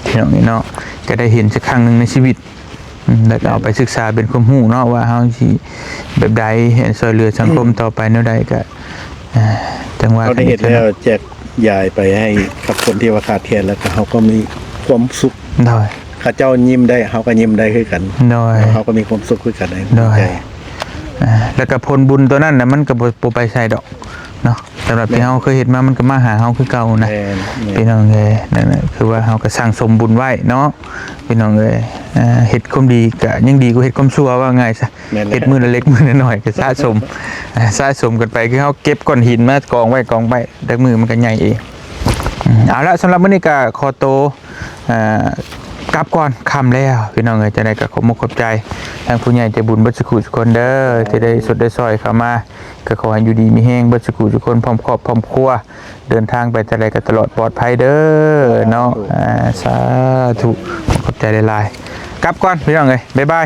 ພີ່ນ້ອງເອີຍເນາະ. ກໍໄດ້ເຫັນສັກຄັ້ງໜຶ່ງໃນຊີວິດ ອືມ ແລ້ວກໍເອົາໄປສຶກສາເປັນຄວາມຮູ້ເນາະ ວ່າເຮົາຊິແບບໃດ ຊ່ອຍເຫຼືອສັງຄົມ ອືມ ຕໍ່ໄປແນວໃດ ກໍ ອ່າ ຈັ່ງວ່າ ເຮົາໄດ້ເຮັດແລ້ວ ແຈກຢາຍໄປໃຫ້ກັບຄົນທີ່ວ່າຂາດແຄນ ແລ້ວກໍເຮົາກໍມີຄວາມສຸກ ໂດຍ ເຂົາເຈົ້າຍິ້ມໄດ້ ເຮົາກໍຍິ້ມໄດ້ຄືກັນ ໂດຍ ເຮົາກໍມີຄວາມສຸກຄືກັນ ໂດຍ ໃນໃຈ ອ່າ ແລ້ວກໍຜົນບຸນຕົວນັ້ນນະ ມັນກໍບໍ່ ບໍ່ໄປໃສດອກເນາະ. ສຳລັບທີ່ ແມ່ນ ເຮົາເຄີຍເຮັດມາ ມັນກໍມາຫາເຮົາຄືເກົ່ານະ ແມ່ນ ແມ່ນ ພີ່ນ້ອງເອີຍ. ນັ້ນນະ ຄືວ່າເຮົາກໍສັ່ງສົມບຸນໄວ້ເນາະ ພີ່ນ້ອງເອີຍ. ເຮັດຄວາມດີກໍຍັງດີກວ່າເຮັດຄວາມຊົ່ວ ວ່າງ່າຍຊະ ແມ່ນແລ້ວ ເຮັດມື້ລະເລັກມື້ລະໜ້ອຍກໍສະສົມ ສະສົມກັນໄປ ຄືເຮົາເກັບກ້ອນຫີນມາກອງໄວ້ ກອງໄວ້ ຈັກມື້ມັນກໍໃຫຍ່ເອງ. ອືມ ເອົາລະ ສຳລັບມື້ນີ້ກໍຂໍໂຕ ເອີ ກັບກ່ອນ ຄ່ຳແລ້ວ ພີ່ນ້ອງເອີຍ. ຈັ່ງໃດກໍຂອບມຸກຂອບໃຈທາງຜູ້ໃຫຍ່ໃຈບຸນເບິດສູ່ຜູ້ສູ່ຄົນເດີ ທີ່ໄດ້ສົດໄດ້ຊ່ອຍເຂົ້າມາ ກໍຂໍໃຫ້ຢູ່ດີມີແຮງເບິດສູ່ຜູ້ສູ່ຄົນ ພ້ອມຄອບພ້ອມຄົວ ເດີນທາງໄປທາງໃດກໍຕະຫຼອດປອດໄພເດີເນາະ. ສາທຸ ອ່າ ສາທຸ ຂອບໃຈຫຼາຍໆ. ກັບກ່ອນ ພີ່ນ້ອງເອີຍ ບາຍບາຍ.